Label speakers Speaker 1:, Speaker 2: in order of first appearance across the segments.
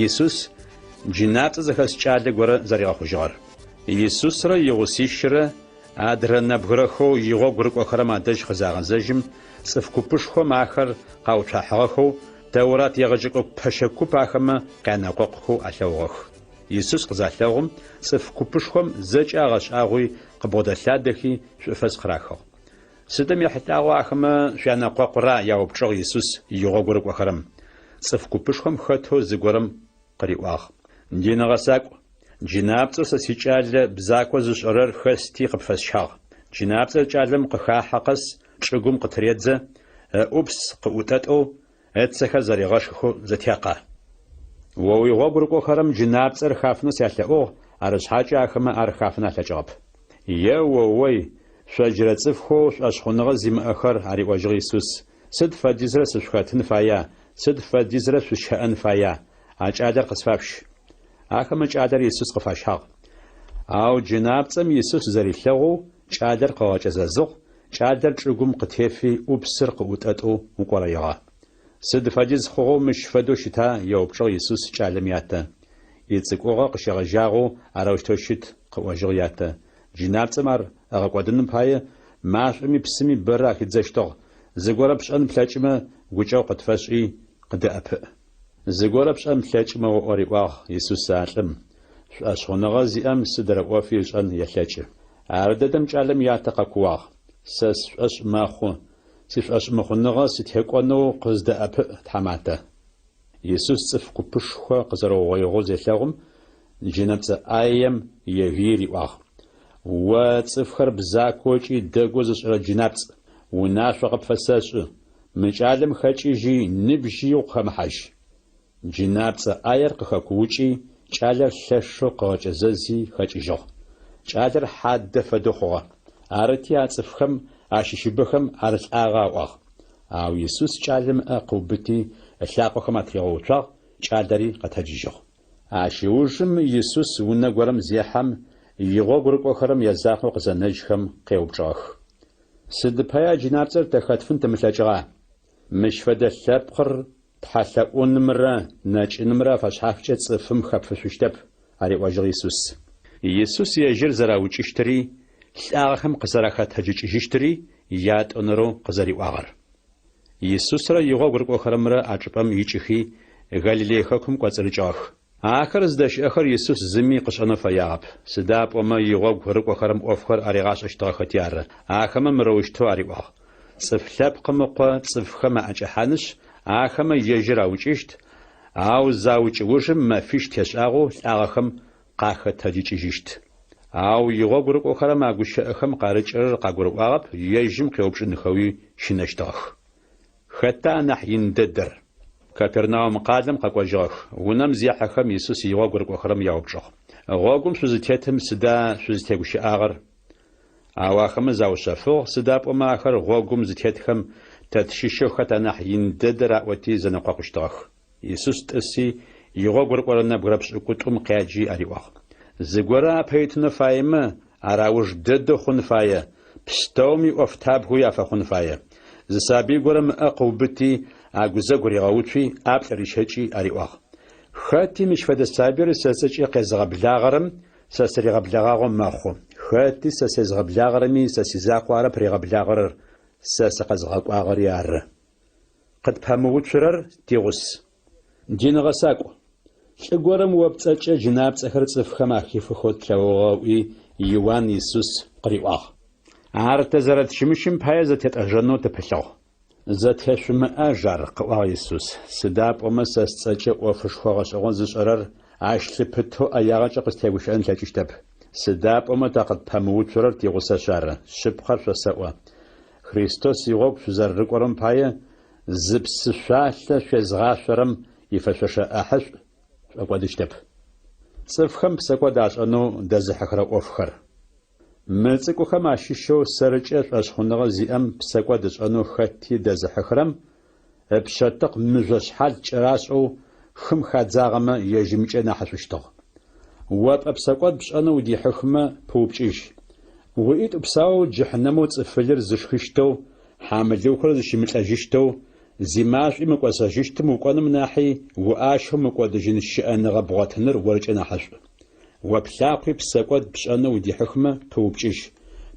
Speaker 1: Исус джынапцӏэ зыхэс кӏалэ горэ зэригъэхъужьыгъэр. Исусрэ игъусищрэ адрэ нэбгырэхэу игъогу рыкӏохэрэм адэжь къызагъэзэжьым, цӏыф купышхом ахэр къауцуахьыгъэхэу, Тэурат егъэджэкӏо пэщэ куп ахэмэ къянэкъокъухэу алъэгъугъэх. Исус къызалъэгъум, цӏыф купышхом зэкӏэ агъэшӏагъуи, къыбгъодэлъадэхи, шӏуфэс къырахыгъ. Сыдым ехьылӏагъэу ахэмэ шъуянэкъокъура? яупчӏыгъ Исус игъогу рыкӏохэрэм. Цӏыф купышхом хэтэу зыгорэм къыриӏуагъ. Дин гъэсакӏу, джынапцӏэу сэ сикӏалэ бзако зышӏэрэр хэсти къыпфэсщагъ. Джынапцӏэр кӏалэм къыхахьэ къэс чӏыгум къытыредзэ, ыӏупс къыӏутӏэтӏэу, ыцэхэр зэригъэшхыхэу зэтекъэ. О уигъогу рыкӏохэрэм джынапцӏэр хафынэу сялъэӏугъ, арышъхьакӏэ ахэмэ ар хафын алъэкӏыгъэп. Е-о-ой, шъо джырэ цӏыфхэу шӏошъхъуныгъэ зимыӏэхэр, ариӏожьыгъ Исус, сыд фэдизрэ сышъухэтын фая, сыд фэдизрэ шъусщэӏэн фая? А кӏалэр къысфашъущ. Ахэмэ кӏалэр Исус къыфащагъ. Ау джынапцӏэм Исус зэрилъэгъоу кӏалэр къыгъэкӏэзэзыгъ, кӏалэр чӏыгум къытефи ӏупсыр къыӏутӏэтӏэу укӏорэигъэ. Сыд фэдиз хъугъэу мыщ фэдэу щыта? еупчӏыгъ Исус кӏалэм ятэ. Ицӏыкӏугъэ къыщегъэжьагъэу арэущтэу щыт, къыӏожьыгъ ятэ. Джынапцӏэм ар ыгъэкӏодыным пае машӏоми псыми бэрэ ахидзэщтыгъ. Зыгорэ пшӏэн плъэкӏымэ, гукӏэгъу къытфэшӏи, къыдэӏэпыӏ. Зыгорэ пшӏэн плъэкӏымэ оӏо, риӏуагъ Исус а лӏым. Шӏошъхъуныгъэ зиӏэм сыдрэ ӏофи ышӏэн елъэкӏы. Ардэдэм кӏалэм ятэ къэкууагъ, Сэ сшӏошъ мэхъу, сишӏошъмыхъуныгъэ сытекӏонэу къыздэӏэпыӏ, тхьаматэ. Исус цӏыф купышхо къызэрэугъоигъэу зелъэгъум, джынэпцӏэ ӏаем егыий риӏуагъ, О цӏыфхэр бзакоу ыкӏи дэгоу зышӏырэ джынапцӏ, унашъо къыпфэсэшӏы, мы кӏалэм хэкӏыжьи, ныбжьи укъыхэмыхьажь. Джынапцӏэ ӏаер къыхэкуукӏи, кӏалэр лъэшэу къыгъэкӏэзэзи хэкӏыжьыгъ. Кӏалэр хьадэ фэдэу хъугъэ. Арыти, а цӏыфхэм ащыщыбэхэм ар лӏагъэ аӏуагъ. Ау Исус кӏалэм ыӏэ къыубыти, ылъакъохэм атыригъэуцуагъ, кӏалэри къэтэджыжьыгъ. Ащ ыужым Исус унэ горэм зехьэм, игъогу рыкӏохэрэм язакъоу къызэнэжьхэм къеупчӏыгъэх. Сыд пая джынапцӏэр тэ хэтфын тымылъэкӏыгъа? Мыщ фэдэ лъэпкъыр тхьэлъэӏунымрэ нэкӏынымрэ афэшъхьафкӏэ цӏыфым хэпфышъущтэп, ариӏожьыгъ Исус. Исус ежьыр зэраукӏыщтыри, лӏагъэхэм къызэрахэтэджыкӏыжьыщтыри ятӏонэрэу къызэриӏуагъэр. Исусрэ игъогу рыкӏохэрэмрэ а чӏыпӏэм икӏыхи, Галилей хэкум кӏоцӏырыкӏыгъэх. Ахэр зыдэщыӏэхэр Исус зыми къышӏэнэу фэягъэп, сыда пӏомэ игъогу рыкӏохэрэм ӏофхэр аригъашӏэщтыгъэхэти ары. Ахэмэ мырэущтэу ариӏуагъ, Цӏыф Лъэпкъым Ыкъо цӏыфхэм аӏэкӏэхьанышъ, ахэмэ ежьыр аукӏыщт, ау заукӏ ужым мэфищ тешӏагъэу лӏагъэхэм къахэтэджыкӏыжьыщт. Ау игъогу рыкӏохэрэм а гущыӏэхэм къарыкӏырэр къагурыӏуагъэп, ежьым къеупчӏынхэуи щынэщтыгъэх. Хэта анахь ин дэдэр? Капернаум къалэм къэкӏожьыгъэх. Унэм зехьэхэм, Исус игъогу рыкӏохэрэм яупчӏыгъ. Гъогум шъузытетым сыда шъузтегущыӏагъэр? Ау ахэмэ заушъэфыгъ, сыда пӏомэ ахэр гъогум зытетхэм тэ тщыщэу хэт анахь ин дэдэр аӏоти зэнэкъокъущтыгъэх. Исус тӏыси, игъогу рыкӏорэ нэбгырэ пшӏыкӏутӏум къяджи ариӏуагъ, Зыгорэ апэ итынэу фаемэ, ар ауж дэдэу хъун фае, пстэуми ӏофтабгэуи афэхъун фае. Зы сабый горэм ыӏэ къыубыти, агузэгу ригъэуцуи, ӏаплӏ рищэкӏи ариӏуагъ, Хэти мыщ фэдэ сабыир сэ сцӏэкӏэ къезыгъэблагъэрэм сэ сыригъэблэгъагъэу мэхъу, хэти сэ сезгъэблагъэрэми сэ сизакъоу арэп ригъэблагъэрэр, сэ сыкъэзгъэкӏуагъэри ары. Къытпэмыуцурэр тигъус. Дин гъэсакӏу. Лӏы горэм о пцӏэкӏэ джынапцӏэхэр цӏыфхэм ахифыхэу тлъэгъугъэ ыӏуи, Иуан Исус къыриӏуагъ. Ар тэ зэрэтщымыщым пае зэтетӏэжэнэу тыпылъыгъ. Зэтешъумыӏаж ар, къыӏуагъ Исус, сыда пӏомэ сэ сцӏэкӏэ ӏофышхо гъэшӏэгъон зышӏэрэр ащ лъыпытэу ӏэягъэкӏэ къыстегущыӏэн ылъэкӏыщтэп. Сыда пӏомэ тэ къытпэмыуцурэр тигъусэшъ ары, шъыпкъэр шъосэӏо. Христос игъогу шъузэрэрыкӏорэм пае, зы псы шъуалъэ шъуезгъашъорэм ифэшъошэ ӏахьышӏу шӏокӏодыщтэп. Цӏыфхэм псэкӏод ашӏэнэу дэзыхьыхырэ ӏофхэр. Мы цӏыкӏухэм ащыщэу сэркӏэ шӏошъхъуныгъэ зиӏэм псэкӏод ышӏэнэу хэти дэзыхьыхырэм ыпшъэтыкъ мыжъо шъхьал кӏэрашӏэу хым хадзагъэмэ ежьымкӏэ нахьышӏущтыгъ. О пӏэ псэкӏод пшӏэнэу удихьыхмэ, пыупкӏыжь. Уӏитӏу псаоу джыхьнэмэу цӏыфылыр зышхыщтэу, хьамылыухэр зыщымылӏэжьыщтэу, зимашӏуи мыкӏосэжьыщтым укӏоным нахьи, уӏащэу мыкӏодыжьын щыӏэныгъэ бгъотыныр оркӏэ нахьышӏу. О плъакъуи псэкӏод пшӏэнэу удихьыхмэ, пыупкӏыжь.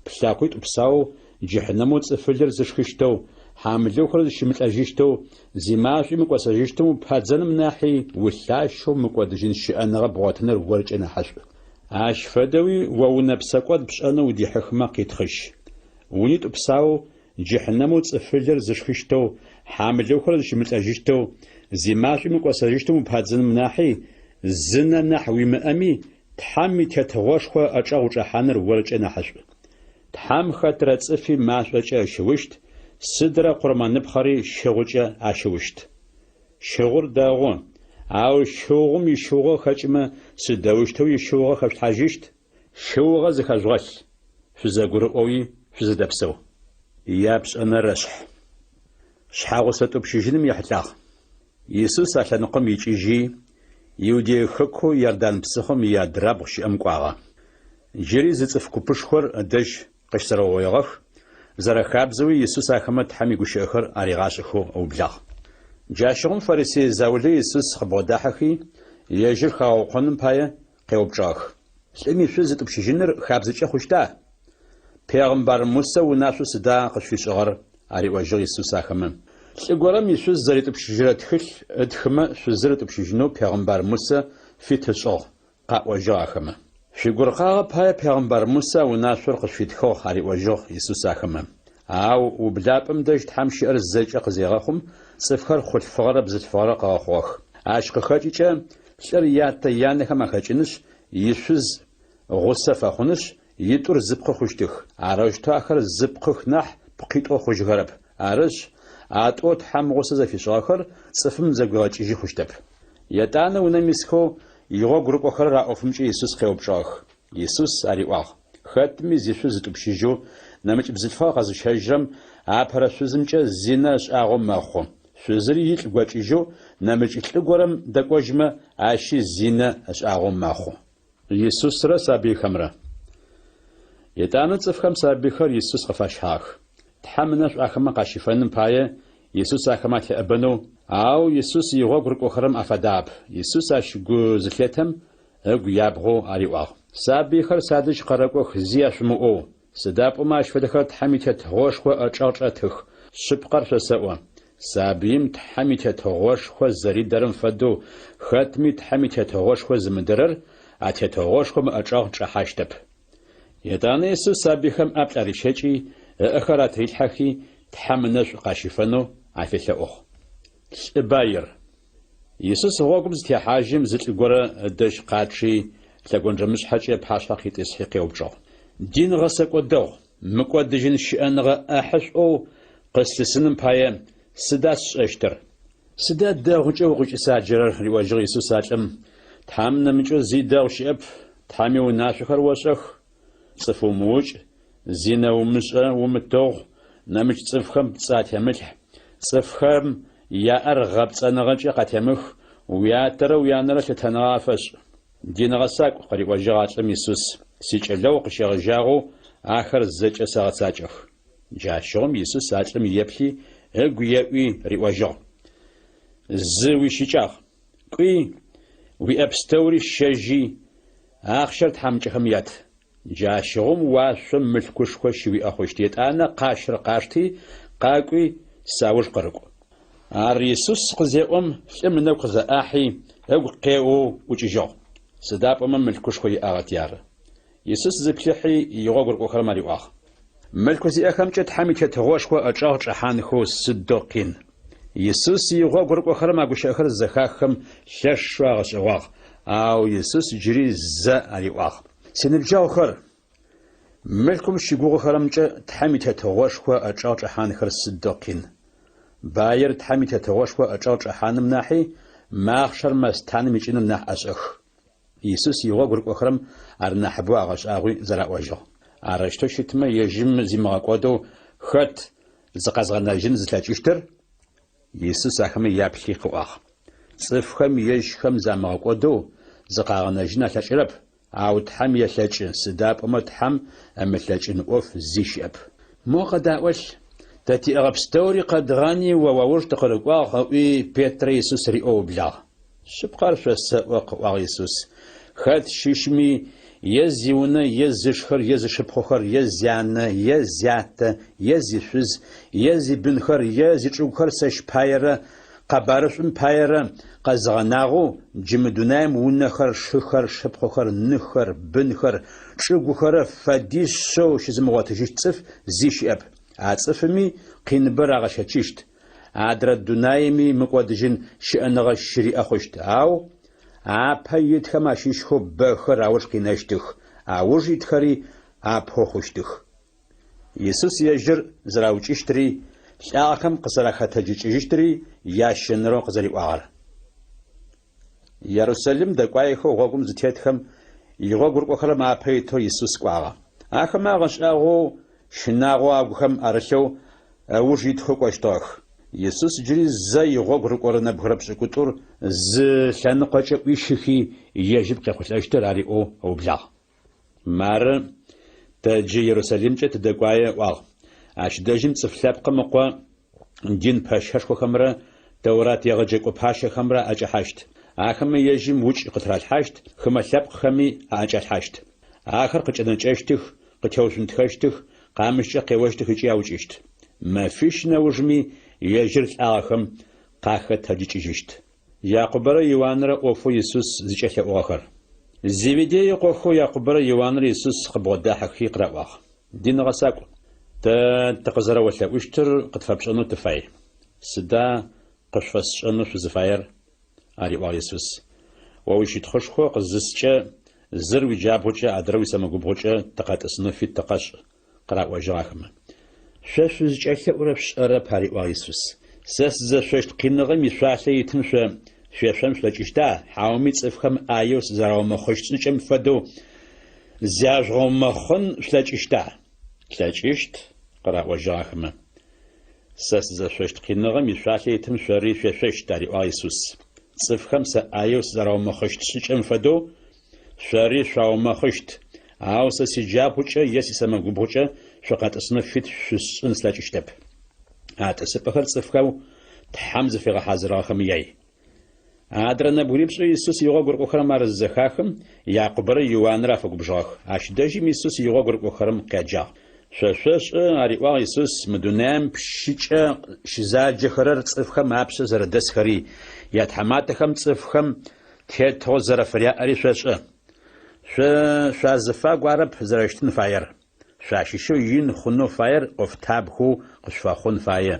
Speaker 1: Плъэкъуитӏу псаоу джыхьнэмэу цӏыфылыр зышхыщтэу, хьамлыухэр зыщымылӏэжьыщтэу, зимашӏуи мыкӏосэжьыщтым упадзэным нахьи, улъащэу мыкӏодыжьын щыӏэныгъэ бгъотыныр оркӏэ нахьышӏу. Ащ фэдэуи о унэ псэкӏод пшӏэнэу удихьыхмэ, къитхъыжь. Унитӏу псаоу джыхьнэмэу цӏыфылыр зышхыщтэу, хьамлыухэр зыщымылӏэжьыщтэу, зимашӏуи мыкӏосэжьыщтым упадзэным нахьи, зы нэ нахь уимыӏэми, Тхьэм и Тетыгъошхо ыӏэчӏэгъ учӏэхьаныр оркӏэ нахьышӏу. Тхьэм хэтрэ цӏыфи машӏокӏэ ыщыущт, сыдрэ къурмэныпхъэри щыгъукӏэ ащыущт. Щыгъур дэгъу, ау щыгъум ищыугъэ хэкӏымэ, сыдэущтэу ищыугъэ хэшъулъхьажьыщт? Щыугъэ зыхэжъугъэлъ, шъузэгурыӏоуи шъузэдэпсэу. Япшӏэнэрэшъхь. Шъхьэгъусэ тӏупщыжьыным ехьылӏагъ. Исус а лъэныкъом икӏыжьи, Иудей хэкоу Иордан псыхъом иадрабгъу щыӏэм кӏуагъэ. Джыри зы цӏыф купышхор ыдэжь къыщызэрэугъоигъэх, зэрэхабзэуи Исус ахэмэ Тхьэм игущыӏэхэр аригъашӏэхэу ыублагъ. Джащыгъум фарисей заулэ Исус къыбгъодахьэхи, ежьыр хагъэукъоным пае къеупчӏыгъэх. Лӏым ишъуз ытӏупщыжьыныр хабзэкӏэ хъущта? Пегъымбар Мусэ унашъоу сыда къышъуфишӏыгъэр? ариӏожьыгъ Исус ахэмэ. Лӏы горэм ишъуз зэритӏупщыжьырэ тхылъ ытхымэ шъузыр ытӏупщыжьынэу пегъымбар Мусэ фит ышӏыгъ, къаӏожьыгъ ахэмэ. Шъуигуркъагъэ пае пегъымбар Мусэ а унашъор къышъуфитхыгъ, ариӏожьыгъ Исус ахэмэ. Ау ублапӏэм дэжь Тхьэм щыӏэр зэкӏэ къызегъэхъум, цӏыфхэр хъулъфыгъэрэ бзылъфыгъэрэ къыгъэхъугъэх. Ащ къыхэкӏыкӏэ лӏыр ятэ-янэхэм ахэкӏынышъ, ишъуз гъусэ фэхъунышъ, итӏур зы пкъы хъущтых. Арэущтэу ахэр зы пкъых нахь, пкъитӏоу хъужьыхэрэп. Арышъ, а тӏоу Тхьэм гъусэ зэфишӏыгъэхэр цӏыфым зэгуигъэкӏыжьы хъущтэп. Етӏанэ унэм исхэу игъогу рыкӏохэрэр а ӏофымкӏэ Исус къеупчӏыгъэх. Исус ариӏуагъ, Хэтми зишъуз ытӏупщыжьэу, нэмыкӏ бзылъфыгъэ къэзыщэжьрэм апэрэ шъузымкӏэ зинэ ышӏагъэу мэхъу. Шъузыри илӏ гокӏыжьэу, нэмыкӏ лӏы горэм дэкӏожьмэ, ащи зинэ ышӏагъэу мэхъу. Исусрэ сабыйхэмрэ. Етӏанэ цӏыфхэм сабыйхэр Исус къыфащагъэх. Тхьэм ынэшӏу ахэмэ къащифэным пае, Исус ахэмэ атеӏэбэнэу, ау Исус игъогу рыкӏохэрэм афадагъэп. Исус ащ гу зылъетэм, ыгу ябгъэу ариӏуагъ. Сабыйхэр садэжь къэрэкӏох зи яшъумыӏоу, сыда пӏомэ ащ фэдэхэр Тхьэм и Тетыгъошхо ыӏэчӏэгъ чӏэтых. Шъыпкъэр шъосэӏо, сабыим Тхьэм и Тетыгъошхо зэридэрэм фэдэу, хэтми Тхьэм и Тетыгъошхо зымыдэрэр а Тетыгъошхом ыӏэчӏэгъ чӏэхьащтэп. Етӏанэ Исус сабыйхэм ӏаплӏ арищэкӏи, ыӏэхэр атырилъхьэхи, Тхьэм ынэшӏу къащифэнэу афелъэӏугъ. Лӏы баир. Исус гъогум зытехьажьым, зы лӏы горэ ыдэжь къачъи, лъэгонджэмышъхьэкӏэ ыпашъхьэ къитӏысхьи къеупчӏыгъ. Дин гъэсэкӏо дэгъу, мыкӏодыжьын щыӏэныгъэ ӏэхьышӏоу къыслъысыным пае сыда сшӏэщтыр? Сыда дэгъукӏэ укъыкӏысаджэрэр? риӏожьыгъ Исус а лӏым. Тхьэм нэмыкӏэу зи дэгъу щыӏэп, Тхьэм иунашъохэр ошӏэх, Цӏыф умыукӏ, зинэ умышӏэ, умытыгъу, нэмыкӏ цӏыфхэм пцӏы атемылъхь, цӏыфхэм яӏэр гъэпцӏэныгъэкӏэ къатемых, уятэрэ уянэрэ лъытэныгъэ афэшӏ. Дин гъэсакӏу, къыриӏожьыгъ а лӏым Исус, сикӏэлэгъу къыщегъэжьагъэу ахэр зэкӏэ сэгъэцакӏэх. Джащыгъум Исус а лӏым еплъи, ыгу еӏуи, риӏожьыгъ, Зы уищыкӏагъ. Кӏуи, уиӏэ пстэури щэжьи, ахъщэр тхьамыкӏэхэм ят. Джащыгъум уашъом мылъкушхо щыуиӏэ хъущт. Етӏанэ къащыр къашти, къакӏуи, сауж къырыкӏу. Ар Исус къызеӏом, лӏым ынэгу къызэӏахьи, ыгу къеоу ӏукӏыжьыгъ. Сыда пӏомэ мылъкушхо иӏагъэти ары. Исус зиплъыхьи, игъогу рыкӏохэрэм ариӏуагъ. Мылъку зиӏэхэмкӏэ Тхьэм и Тетыгъошхо ычӏэгъ чӏэхьанхэу сыдэу къин! Исус игъогу рыкӏохэрэм а гущыӏэхэр зызэхаххэм лъэшэу агъэшӏэгъуагъ, ау Исус джыри зэ ариӏуагъ. Синыбджэгъухэр, мылъкум щыгугъыхэрэмкӏэ Тхьэм и Тетыгъошхо ычӏэгъ чӏэхьанхэр сыдэу къин! Баир Тхьэм и Тетыгъошхо ычӏэгъ чӏэхьаным нахьи, махъшэр мэстаным икӏыныр нахь ӏэшӏэх. Исус игъогу рыкӏохэрэм ар нахьыбэу агъэшӏагъуи зэраӏожьыгъ. Арэущтэу щытмэ, ежьым зимыгъэкӏодэу хэт зыкъэзгъэнэжьын зылъэкӏыщтыр? Исус ахэмэ яплъи къыӏуагъ. Цӏыфхэм ежьхэм замыгъэкӏодэу зыкъагъэнэжьын алъэкӏырэп, ау Тхьэм елъэкӏы, сыда пӏомэ Тхьэм ымылъэкӏын ӏоф зи щыӏэп. Мо къэдаӏолъ! Тэ тиӏэгъэ пстэури къэдгъани о уауж тыкъырыкӏуагъ, ыӏуи, Петрэ Исус риӏоу ыублагъ. Шъыпкъэр шъосэӏо, къыӏуагъ Исус, хэт щыщми, е зиунэ, е зышхэр, е зышыпхъухэр, е зянэ, е зятэ, е зишъуз, е зибынхэр, е зичӏыгухэр сэщ паерэ къэбарышӏум паерэ къэзыгъэнагъэу, джы мы дунаим унэхэр, шыхэр, шыпхъухэр, ныхэр, бынхэр, чӏыгухэрэ фэдишъэу щызымыгъотыжьыщт цӏыф зи щыӏэп. А цӏыфыми къиныбэ рагъэщэчыщт, адрэ дунаими мыкӏодыжьын щыӏэныгъэ щыриӏэ хъущт. Ау апэ итхэм ащыщхэу бэхэр ауж къинэщтых, ауж итхэри апэу хъущтых. Исус ежьыр зэраукӏыщтри, лӏагъэхэм къызэрахэтэджыкӏыжьыщтри ящэнэрэу къызэриӏуагъэр. Ерусалим дэкӏуаехэу гъогум зытетхэм, игъогу рыкӏохэрэм апэ итэу Исус кӏуагъэ. Ахэмэ агъэшӏагъоу, щынагъо агухэм арылъэу, ыуж итхэу кӏощтыгъэх. Исус джыри зэ игъогу рыкӏорэ нэбгырэ пшӏыкӏутӏур зы лъэныкъокӏэ ӏуищыхи, ежьым къехъулӏэщтыр ариӏоу ыублагъ. Мары, тэ джы Ерусалимкӏэ тыдэкӏуае, ыӏуагъ. Ащ дэжьым Цӏыф Лъэпкъым Ыкъо дин пэщэшхохэмрэ Тэурат егъэджэкӏо пащэхэмрэ аӏэкӏэхьащт. Ахэмэ ежьым укӏ къытыралъхьащт, хымэ лъэпкъхэми аӏэкӏалъхьащт. Ахэр къыкӏэнэкӏэщтых, къытеушъунтхэщтых, къамыщкӏэ къеощтых ыкӏи аукӏыщт. Мэфищ нэужми ежьыр лӏагъэхэм къахэтэджыкӏыжьыщт. Якъубэрэ Иуанрэ ӏофэу Исус зыкӏэлъэӏугъэхэр. Зеведей ыкъохэу Якъубэрэ Иуанрэ Исус къыбгъодахьэхи къыраӏуагъ, Дин гъэсакӏу, тэ тыкъызэрэолъэӏущтыр къытфэпшӏэнэу тыфай. Сыда къышъуфэсшӏэнэу шъузыфаер? ариӏуагъ Исус. О уищытхъушхо къызыскӏэ, зыр уиджабгъукӏэ адрэр уисэмэгубгъукӏэ тыкъэтӏысынэу фит тыкъэшӏ, къыраӏожьыгъ ахэмэ. Шъо шъузкӏэлъэӏурэр шъушӏэрэп, ариӏуагъ Исус. Сэ сызэшъощт къиныгъэм ишъуалъэ итым шъо шъуешъон шъулъэкӏыщта, хьауми цӏыфхэм ӏаеу сызэраумэхъыщт шӏыкӏэм фэдэу зяжъугъэумэхъын шъулъэкӏыщта? Тлъэкӏыщт, къыраӏожьыгъ ахэмэ. Сэ сызэшъощт къиныгъэм ишъуалъэ итым шъори шъуешъощт, ариӏуагъ Исус. Цӏыфхэм сэ ӏаеу сызэраумэхъыщт шӏыкӏэм фэдэу Шъори шъуаумэхъыщт, ау сэ сиджабгъукӏэ е сисэмэгубгъукӏэ шъукъэтӏысынэу фит шъусшӏын слъэкӏыщтэп. А тӏысыпӏэхэр цӏыфхэу Тхьэм зыфигъэхьазырыгъэхэм яй. Адрэ нэбгырипшӏэу Исус игъогу рыкӏохэрэм ар зызэхахым, Якъубэрэ Иуанрэ афэгубжыгъэх. Ащ дэжьым Исус игъогу рыкӏохэрэм къяджагъ. Шъо шъошӏэ, ариӏуагъ Исус, мы дунаим пщыкӏэ щызаджэхэрэр цӏыфхэм апшъэ зэрэдэсхэри, ятхьаматэхэм цӏыфхэм Тетыгъо зэрэфыряӏэри шъошӏэ. Шъо шъуазыфагу арэп зэрэщытын фаер. Шъуащыщэу ин хъунэу фаер ӏофтабгэу къышъуфэхъун фае.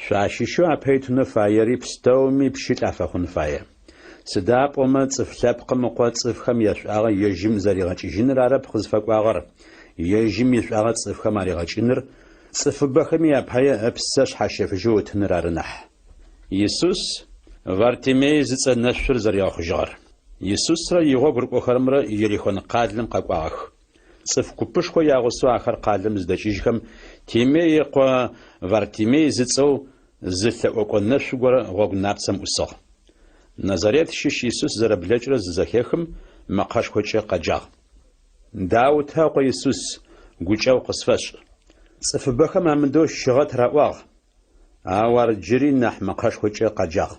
Speaker 1: Шъуащыщэу апэ итынэу фаери пстэуми пщылӏ афэхъун фае. Сыда пӏомэ Цӏыф Лъэпкъым Ыкъо цӏыфхэм яшӏуагъэ ежьым зэригъэкӏыжьыныр арэп къызфэкӏуагъэр, ежьым ишӏуагъэ цӏыфхэм аригъэкӏыныр, цӏыфыбэхэми апае ыпсэ шъхьащэфыжьэу ытыныр ары нахь. Исус Вартимей зыцӏэ нэшъур зэригъэхъужьыгъэр. Исусрэ игъогу рыкӏохэрэмрэ Ерихон къалэм къэкӏуагъэх. Цӏыф купышхо ягъусэу ахэр къалэм зыдэкӏыжьхэм, Тимей ыкъо Вартимей зыцӏэу зы лъэӏокӏо нэшъу горэ гъогу напцэм ӏусыгъ. Назарет щыщ Исус зэрэблэкӏырэр зызэхехым, мэкъэшхокӏэ къэджагъ. Даутэ ыкъо Исус, гукӏэгъу къысфэшӏ! Цӏыфыбэхэм амыдэу щыгъэт раӏуагъ, Ау ар джыри нахь мэкъэшхокӏэ къэджагъ.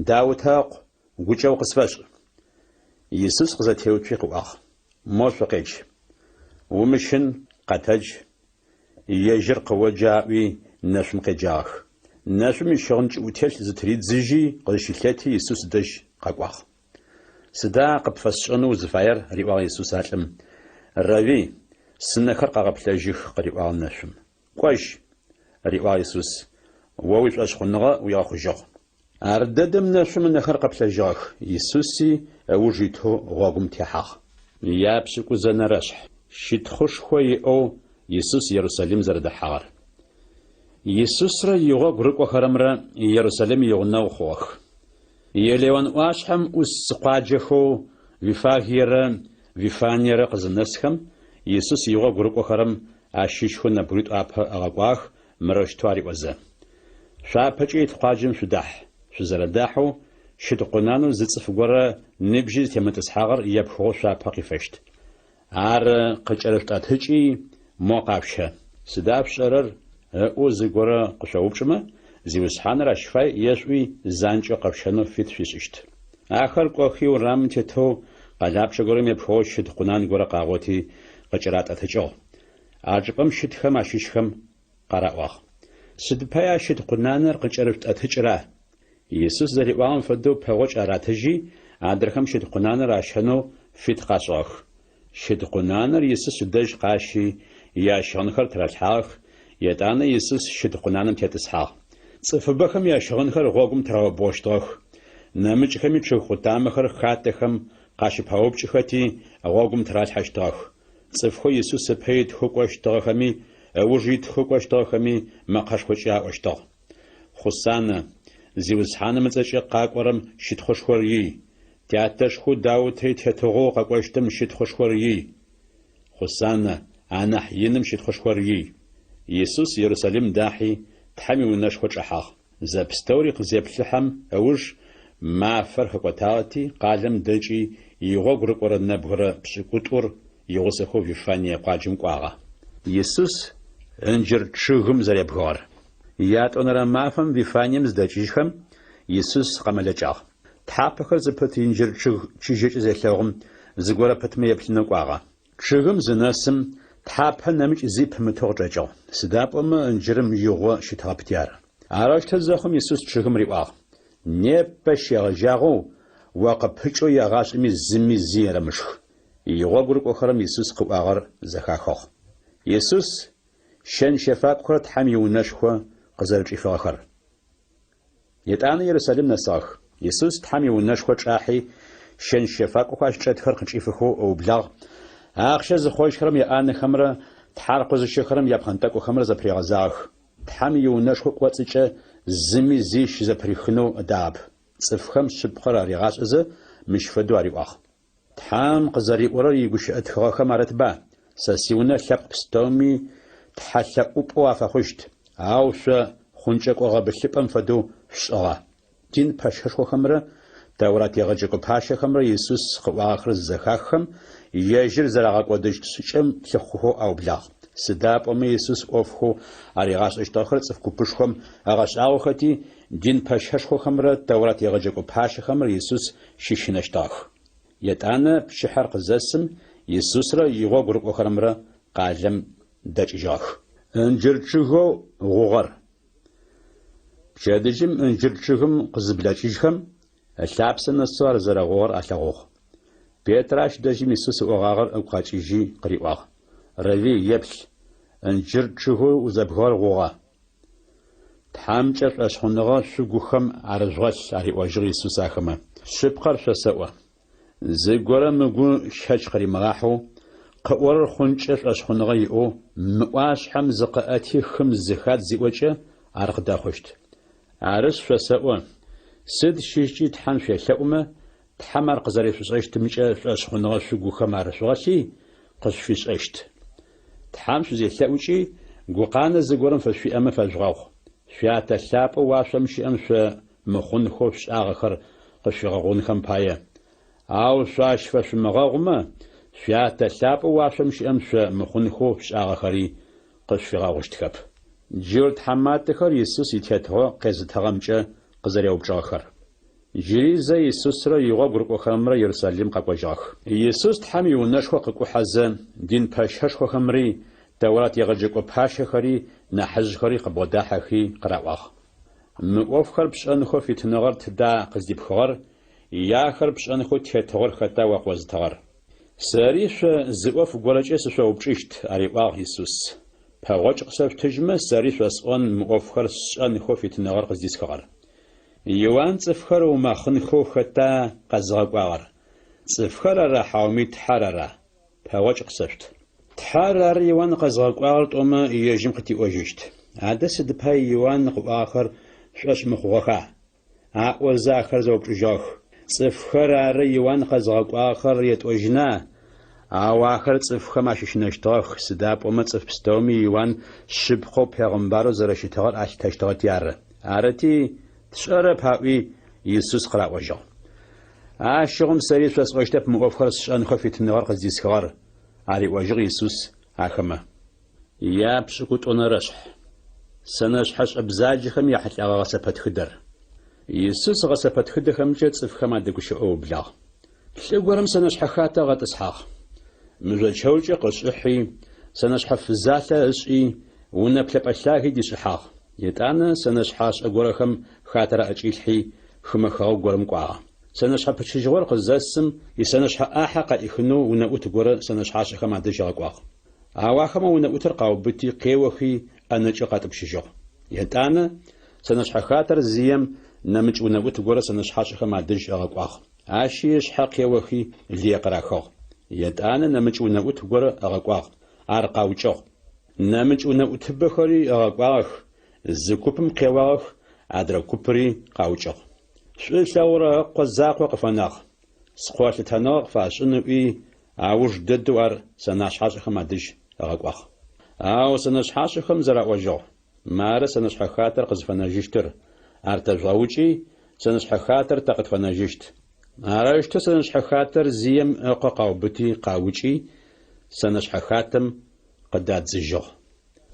Speaker 1: Даутэ ыкъу, гукӏэгъу къысфэшӏ! Исус къызэтеуцуи къыӏуагъ, Мо шъукъедж. Умыщын, къэтэдж, ежьыр къыоджэ аӏуи, нэшъум къеджагъэх. Нэшъум ищыгъын кӏыӏутелъ зытыридзыжьи къызщылъэти Исус дэжь къэкӏуагъ. Сыда къыпфэсшӏэнэу узыфаер? риӏуагъ Исус а лӏым. Рэви, сынэхэр къэгъэплъэжьых, къыриӏуагъ нэшъум. Кӏожь, риӏуагъ Исус, о уишӏошъхъуныгъэ уигъэхъужьыгъ. Ардэдэм нэшъум ынэхэр къэплъэжьыгъэх, Исуси ыуж итэу гъогум техьагъ. Япшӏыкӏузэнэрэшъхь щытхъушхо иӏэу Исус Ерусалим зэрэдэхьагъэр. Исусрэ игъогу рыкӏохэрэмрэ Ерусалим игъунэгъу хъугъэх. Елеон ӏуашъхьэм ӏус къуаджэхэу Виффагиерэ Вифаниерэ къызынэсхэм, Исус игъогу рыкӏохэрэм ащыщхэу нэбгыритӏу апэ ыгъэкӏуагъэх, мырэущтэу ариӏозэ, Шъуапэкӏэ ит къуаджэм шъудахь. Шъузэрэдахьэу, щыд къунанэу зы цӏыф горэ ныбжьи зытемытӏысхьагъэр епхыгъэу шъуапэ къифэщт. Ар къыкӏэрышъутӏэтыкӏи, мо къашъущэ. Сыда шъушӏэрэр? Ыӏоу зыгорэ къышъоупчӏымэ, Зиусхьаныр ащ фай ешъуӏуи, занкӏэу къэшъущэнэу фит шъуишӏыщт. Ахэр кӏохи, урамым тетэу къэлапчъэ горэм епхыгъэу щыд къунан горэ къагъоти, къыкӏэратӏэтыкӏыгъ. А чӏыпӏэм щытхэм ащыщхэм къараӏуагъ. Сыд пае а щыд къунаныр къыкӏэрышъутӏэтыкӏыра? Исус зэриӏуагъэм фэдэу пэгъокӏ аратыжьи, адрэхэм щыд къунаныр ащэнэу фит къашӏыгъэх. Щыд къунаныр Исус ыдэжь къащи, ящыгъынхэр тыралъхьагъэх, етӏанэ Исус щыд къунаным тетӏысхьагъ. Цӏыфыбэхэм ящыгъынхэр гъогум тыраубгъощтыгъэх, нэмыкӏхэми чъыг къутамэхэр хатэхэм къащыпаупкӏыхэти, гъогум тыралъхьэщтыгъэх. Цӏыфхэу Исус ыпэ итхэу кӏощтыгъэхэми, ыуж итхэу кӏощтыгъэхэми мэкъэшхокӏэ аӏощтыгъ. Хъусанэ, Зиусхьаным ыцӏэкӏэ къакӏорэм щытхъушхор ий! Тятэшхоу Даутэ итетыгъоу къэкӏощтым щытхъушхор ий! Хъусанэ, анахь иным щытхъушхор ий! Исус Ерусалим дахьи, Тхьэм иунэшхо чӏэхьагъ. Зэпстэури къызеплъыхьэм ыуж, мафэр хэкӏотагъэти, къалэм дэкӏи, игъогу рыкӏорэ нэбгырэ пшӏыкӏутӏур игъусэхэу Вифание къуаджэм кӏуагъэ. Исус ынджыр чъыгым зэребгыгъэр. Ятӏонэрэ мафэм Вифанием зыдэкӏыжьхэм, Исус къэмэлэкӏагъ. Тхьапэхэр зыпыт инджыр чъыг чыжьэкӏэ зелъэгъум, зыгорэ пытмэ еплъынэу кӏуагъэ. Чъыгым зынэсым, тхьапэ нэмыкӏ зи пымытэу къычӏэкӏыгъ, сыда пӏомэ ынджырым игъо щытыгъэпти ары. Арэущтэу зэхъум Исус чъыгым риӏуагъ, Непэ щегъэжьагъэу о къыпыкӏэу егъашӏэми зыми зи ерэмышх. Игъогу рыкӏохэрэм Исус къыӏуагъэр зэхахыгъ. Исус щэн-щэфакӏохэр Тхьэм иунэшхо къызэрэчӏифыгъэхэр. Етӏанэ Ерусалим нэсыгъэх. Исус Тхьэм иунэшхо чӏахьи, щэн-щэфакӏохэу ащ чӏэтхэр къычӏифыхэу ыублагъ, ахъщэ зыхъожьхэрэм яӏанэхэмрэ тхьаркъо зыщэхэрэм япхъэнтӏэкӏухэмрэ зэпыригъэзагъэх. Тхьэм иунэшхо кӏоцӏыкӏэ зыми зи щызэпырихынэу ыдагъэп. Цӏыфхэм шъыпкъэр аригъашӏэзэ, мыщ фэдэу ариӏуагъ. Тхьэм къызэриӏорэр игущыӏэ тхыгъэхэм арытба, Сэ сиунэ лъэпкъ пстэуми тхьэлъэӏупӏэу афэхъущт, ау шъо хъункӏэкӏо гъэбылъыпӏэм фэдэу шъушӏыгъэ. Дин пэщэшхохэмрэ Тэурат егъэджэкӏо пащэхэмрэ Исус къыӏуагъэхэр зызэхаххэм, ежьыр зэрагъэкӏодыщт шӏыкӏэм лъыхъухэу аублагъ. Сыда пӏомэ Исус ӏофхэу аригъашӏэщтыгъэхэр цӏыф купышхом ыгъэшӏагъохэти, дин пэщэшхохэмрэ Тэурат егъэджэкӏо пащэхэмрэ Исус щыщынэщтыгъэх. Етӏанэ пчыхьэр къызэсым, Исусрэ игъогу рыкӏохэрэмрэ къалэм дэкӏыжьыгъэх. Ынджыр чъыгэу гъугъэр. Пчэдыжьым ынджыр чъыгым къызыблэкӏыжьхэм, ылъапсэ нэсэу ар зэрэгъугъэр алъэгъугъ. Петрэ ащ дэжьым Исус ыӏогъагъэр ыгу къэкӏыжьи къыриӏуагъ, Равви, еплъ, ынджыр чъыгэу узэбгыгъэр гъугъэ. Тхьэмкӏэ шӏошъхъуныгъэ шъугухэм арыжъугъэлъ, ариӏожьыгъ Исус ахэмэ. Шъыпкъэр шъосэӏо, зыгорэм ыгу щэч къыримыгъахьэу, къыӏорэр хъункӏэ шӏошъхъуныгъэ иӏэу, мы ӏуашъхьэм зыкъэӏэти хым зыхадз зиӏокӏэ, ар къыдэхъущт. Арышъ, шъосэӏо, сыд щыщкӏи Тхьэм шъуелъэӏумэ, Тхьэм ар къызэрешъушӏэщтымкӏэ шӏошъхъуныгъэ шъугухэм арышъугъэлъи, къышъуфишӏэщт. Тхьэм шъузелъэӏукӏи, гукъанэ зыгорэм фышъуиӏэмэ фэжъугъэгъу. Шъуятэ лъапӏэу уашъом щыӏэм шъо мыхъунхэу шъушӏагъэхэр къышъуфигъэгъунхэм пае. Ау шъо ащ фэшъумыгъэгъумэ, Шъуятэ лъапӏэу уашъом щыӏэм шъо мыхъунхэу шъушӏагъэхэри къышъуфигъэгъущтхэп. Джурт тхьаматэхэр Исус итетыгъо къезытыгъэмкӏэ къызэреупчӏыгъэхэр. Джыри зэ Исусрэ игъогу рыкӏохэрэмрэ Ерусалим къэкӏожьыгъэх. Исус Тхьэм иунэшхо къыкӏухьэзэ, дин пэщэшхохэмри, Тэурат егъэджэкӏо пащэхэри, нахьыжъхэри къыбгъодахьэхи къыраӏуагъ. Мы ӏофхэр пшӏэнхэу фитыныгъэр тыда къыздипхыгъэр, е ахэр пшӏэнхэу тетыгъор хэта о къозытыгъэр? Сэри шъо зы ӏоф горэкӏэ сышъоупчӏыщт, ариӏуагъ Исус. Пэгъокӏ къысэшъутыжьмэ, сэри шъосӏон мы ӏофхэр сшӏэнхэу фитыныгъэр къыздисхыгъэр. Иуан цӏыфхэр ыумэхъынхэу хэта къэзыгъэкӏуагъэр? Цӏыфхэр ара хьауми Тхьэр ара? Пэгъокӏ къысэшъут. Тхьэр ары Иуан къэзыгъэкӏуагъэр тӏомэ, ежьым къытиӏожьыщт. Адэ сыд пай Иуан къыӏуагъэхэр шъушӏошъ мыхъугъэха? Аӏозэ ахэр зэупчӏыжьыгъэх. Цӏыфхэр ары Иуан къэзыгъэкӏуагъэхэр етӏожьына? Ау ахэр цӏыфхэм ащыщынэщтыгъэх, сыда пӏомэ цӏыф пстэуми Иуан шъыпкъэу пегъымбарэу зэрэщытыгъэр алъытэщтыгъэти ары. Арыти, тшӏэрэп аӏуи, Исус къыраӏожьыгъ. Ащыгъум сэри шъосӏощтэп мы ӏофхэр сшӏэнхэу фитыныгъэр къыздисхыгъэр, ариӏожьыгъ Исус ахэмэ. Япшӏыкӏутӏонэрэшъхь. Сэнэшъхьэшӏэ бзаджэхэм яхьылӏэгъэ гъэсэпэтхыдэр. Исус гъэсэпэтхыдэхэмкӏэ цӏыфхэм адэгущыӏэу ыублагъ. Лӏы горэм сэнэшъхьэ хатэ ыгъэтӏысхьагъ. Мыжъо чэукӏэ къышӏыхьи, сэнэшъхьэ фызалъэ ышӏи, унэ плъэпӏэ лъаги дишӏыхьагъ. Етӏанэ сэнэшъхьашӏэ горэхэм хатэр аӏэкӏилъхьи, хымэ хэгъэгу горэм кӏуагъэ. Сэнэшъхьэ пычыжьыгъор къызэсым, исэнэшъхьэ ӏахьэ къаӏихынэу унэӏут горэ сэнэшъхьашӏэхэм адэжь ыгъэкӏуагъ. Ау ахэмэ унэӏутыр къаубыти, къеохи, ӏэнэкӏэу къатӏупщыжьыгъ. Етӏанэ сэнэшъхьэ хатэр зием нэмыкӏ унэӏут горэ сэнэшъхьашӏэхэм адэжь ыгъэкӏуагъ. Ащи ышъхьэ къеохи, лые къырахыгъ. Етӏанэ нэмыкӏ унэӏут горэ ыгъэкӏуагъ, ар къаукӏыгъ. Нэмыкӏ унэӏутыбэхэри ыгъэкӏуагъэх, зы купым къеуагъэх, адрэ купыри къаукӏыгъ. Шӏу ылъэгъурэ ыкъо закъо къыфэнагъ. Скъо лъытэныгъэ къыфашӏын ыӏуи, ауж дэдэу ар сэнашъхьашӏэхэм адэжь ыгъэкӏуагъ. Ау сэнэшъхьашӏэхэм зэраӏожьыгъ, Мары сэнэшъхьэ хатэр къызфэнэжьыщтыр, ар тэжъугъэукӏи, сэнэшъхьэ хатэр тэ къытфэнэжьыщт. Арэущтэу сэнэшъхьэ хатэр зием ыкъо къаубыти къаукӏи, сэнэшъхьэ хатэм къыдадзыжьыгъ.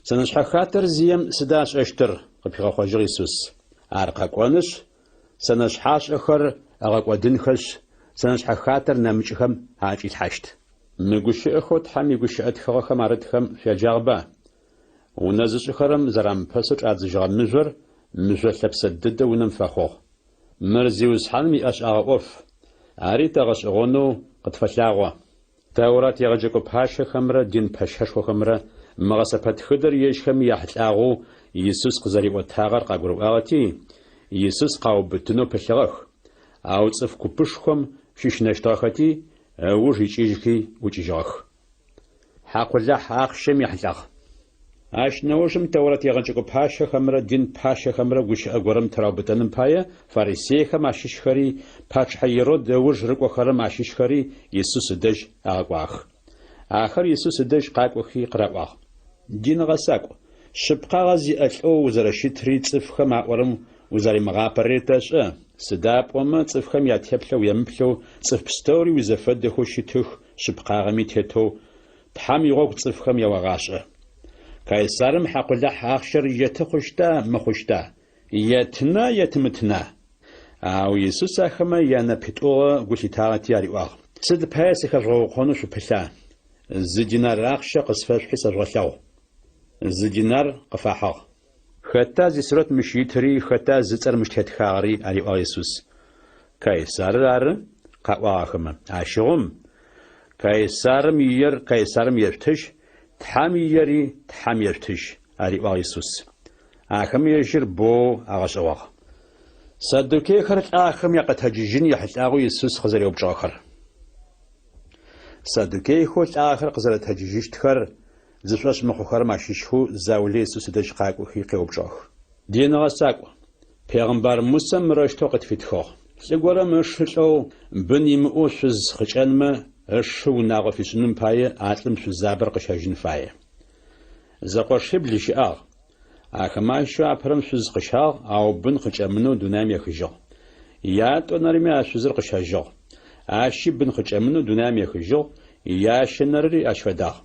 Speaker 1: Сэнэшъхьэ хатэр зием сыда ышӏэщтыр? къыпигъэхъожьыгъ Исус. Ар къэкӏонышъ, сэнэшъхьашӏэхэр ыгъэкӏодынхэшъ, сэнэшъхьэ хатэр нэмыкӏхэм аӏэкӏилъхьащт. Мы гущыӏэхэу Тхьэм игущыӏэ тхыгъэхэм арытхэм шъуяджагъэба? Унэ зышӏыхэрэм зэрамыпэсэу чӏадзыжьыгъэ мыжъор мыжъо лъэпсэ дэдэ унэм фэхъугъ. Мыр Зиусхьаным иӏэшӏагъэ ӏоф, ари тэ гъэшӏэгъонэу къытфэлъагъо. Тэурат егъэджэкӏо пащэхэмрэ дин пэщэшхохэмрэ мы гъэсэпэтхыдэр ежьхэми яхьылӏагъэу Исус къызэриӏотагъэр къагурыӏуагъэти, Исус къаубытынэу пылъыгъэх, ау цӏыф купышхом щыщынэщтыгъэхэти, ыуж икӏыжьхи ӏукӏыжьыгъэх. Хьакъулахь ахъщэм ехьылӏагъ. Ащ нэужым Тэурэт егъэджэкӏо пащэхэмрэ дин пащэхэмрэ гущыӏэ горэм тыраубытэным пае фарисейхэм ащыщхэри, пачъыхьэ Ирод ыуж рыкӏохэрэм ащыщхэри Исус ыдэжь агъэкӏуагъэх. Ахэр Исус ыдэжь къакӏохи къыраӏуагъ. Дин гъэсакӏу, шъыпкъагъэ зиӏэ лӏэу узэрэщытри цӏыфхэм аӏорэм узэримыгъапэрэри тэшӏэ, сыда пӏомэ цӏыфхэм ятеплъэ уемыплъэу цӏыф пстэури уизэфэдэхэу щытых шъыпкъагъэми тетэу Тхьэм игъогу цӏыфхэм яогъашӏэ. Кайсарым хьакъулахь ахъщэр еты хъущта, мыхъущта? Еттына, етымытына? Ау Исус ахэмэ янэпитӏугъэ гу лъитагъэти ариӏуагъ, Сыд пае сыхэжъугъэукъонэу шъупылъа? Зы динар ахъщэ къысфэшъухьи сэжъугъэлъэгъу. Зы динар къыфахьыгъ. Хэта зисурэт мыщ итыри, хэта зыцӏэр мыщ тетхагъэри? ариӏуагъ Исус. Кайсарыр ары, къаӏуагъ ахэмэ. Ащыгъум, Кайсарым иер Кайсарым ешъутыжь, Тхьэм иери Тхьэм ешъутыжь, ариӏуагъ Исус. Ахэмэ ежьыр боу агъэшӏэгъуагъ. Саддукейхэр лӏахэм якъэтэджыжьын ехьылӏагъэу Исус къызэреупчӏыгъэхэр. Саддукейхэу лӏагъэхэр къызэрэтэджыжьыщтхэр Зышӏошъ мыхъухэрэм ащыщхэу заулэ Исус ыдэжь къакӏохи къеупчӏыгъэх. Дин гъэсакӏу, пегъымбар Мусэ мырэущтэу къытфитхыгъ, Лӏы горэм ышы лӏэу, бын имыӏэу шъуз къыкӏэнмэ, ышы унагъо фишӏыным пае а лӏым шъузабэр къыщэжьын фае. Зэкъошибл щыӏагъ. Ахэмэ ащыщэу апэрэм шъуз къыщагъ, ау бын къыкӏэмынэу дунаим ехыжьыгъ. Ятӏонэрэми а шъузыр къыщэжьыгъ. Ащи бын къыкӏэмынэу дунаим ехыжьыгъ, ящэнэрэри ащ фэдагъ.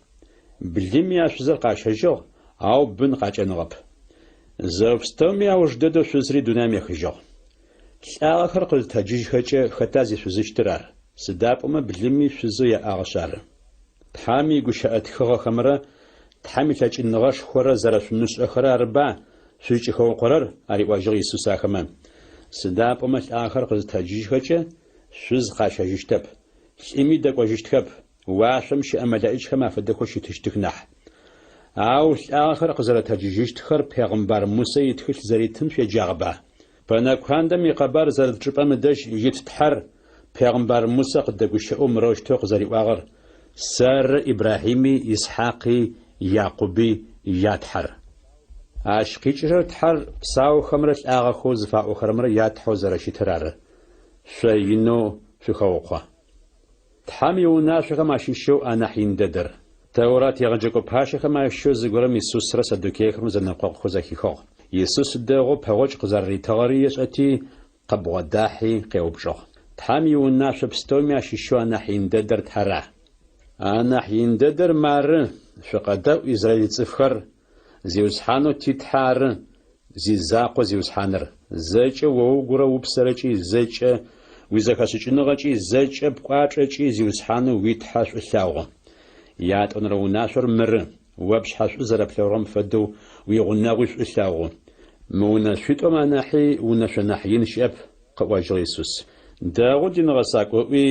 Speaker 1: Блыми а шъузыр къащэжьыгъ, ау бын къакӏэныгъэп. Зэо пстэуми ауж дэдэу шъузри дунаим ехыжьыгъ. Лӏагъэхэр къызытэджыжьхэкӏэ хэта зишъузыщтыр ар? Сыда пӏомэ блыми шъузэу яӏагъэшъ ары. Тхьэм игущыӏэ тхыгъэхэмрэ Тхьэм илъэкӏыныгъэшхорэ зэрэшъумышӏэхэрэр арыба шъузкӏыхэукъорэр? ариӏожьыгъ Исус ахэмэ. Сыда пӏомэ лӏагъэхэр къызытэджыжьхэкӏэ шъуз къащэжьыщтэп, лӏыми дэкӏожьыщтхэп, уашъом щыӏэ мэлэӏичхэм афэдэхэу щытыщтых нахь. Ау лӏагъэхэр къызэрэтэджыжьыщтхэр пегъымбар Мусэ итхылъ зэритым шъуеджагъэба? Пэнэ куандэм икъэбар зэрыт чӏыпӏэм ыдэжь ит Тхьэр пегъымбар Мусэ къыдэгущыӏэу мырэущтэу къызэриӏуагъэр, Сэры Ибрахьими, Исхьакъи, Якъуби я Тхьэр. Ащ къикӏырэр Тхьэр псаухэмрэ лӏагъэхэу зыфаӏохэрэмрэ я Тхьэу зэрэщытыр ары. Шъо инэу шъухэукъо. Тхьэм иунашъохэм ащыщэу анахь ин дэдэр. Тэурат егъэджэкӏо пащэхэм ащыщэу зыгорэм Исусрэ саддукейхэмрэ зэнэкъокъухэу зэхихыгъ. Исус дэгъоу пэгъокӏ къызэрэритыгъэри ешӏэти, къыбгъодахьи къеупчӏыгъ. Тхьэм иунашъо пстэуми ащыщэу анахь ин дэдэр тара? Анахь ин дэдэр мары, Шъукъэдэӏу, израил цӏыфхэр! Зиусхьанэу ти Тхьэ ары зизакъо Зиусхьаныр. Зэкӏэ о угурэ упсэрэкӏи, зэкӏэ уизэхэшӏыкӏыныгъэкӏи, зэкӏэ пкӏуачӏэкӏи Зиусхьанэу уи Тхьэ шӏу лъэгъу. Ятӏонэрэ унашъор мыры, О пшъхьэ шӏу зэрэплъэгъурэм фэдэу уигъунэгъуи шӏу лъэгъу. Мы унэшъуитӏум анахьи унэшъо нахь ин щыӏэп, къыӏожьыгъ Исус. Дэгъу, дин гъэсакӏу, ыӏуи,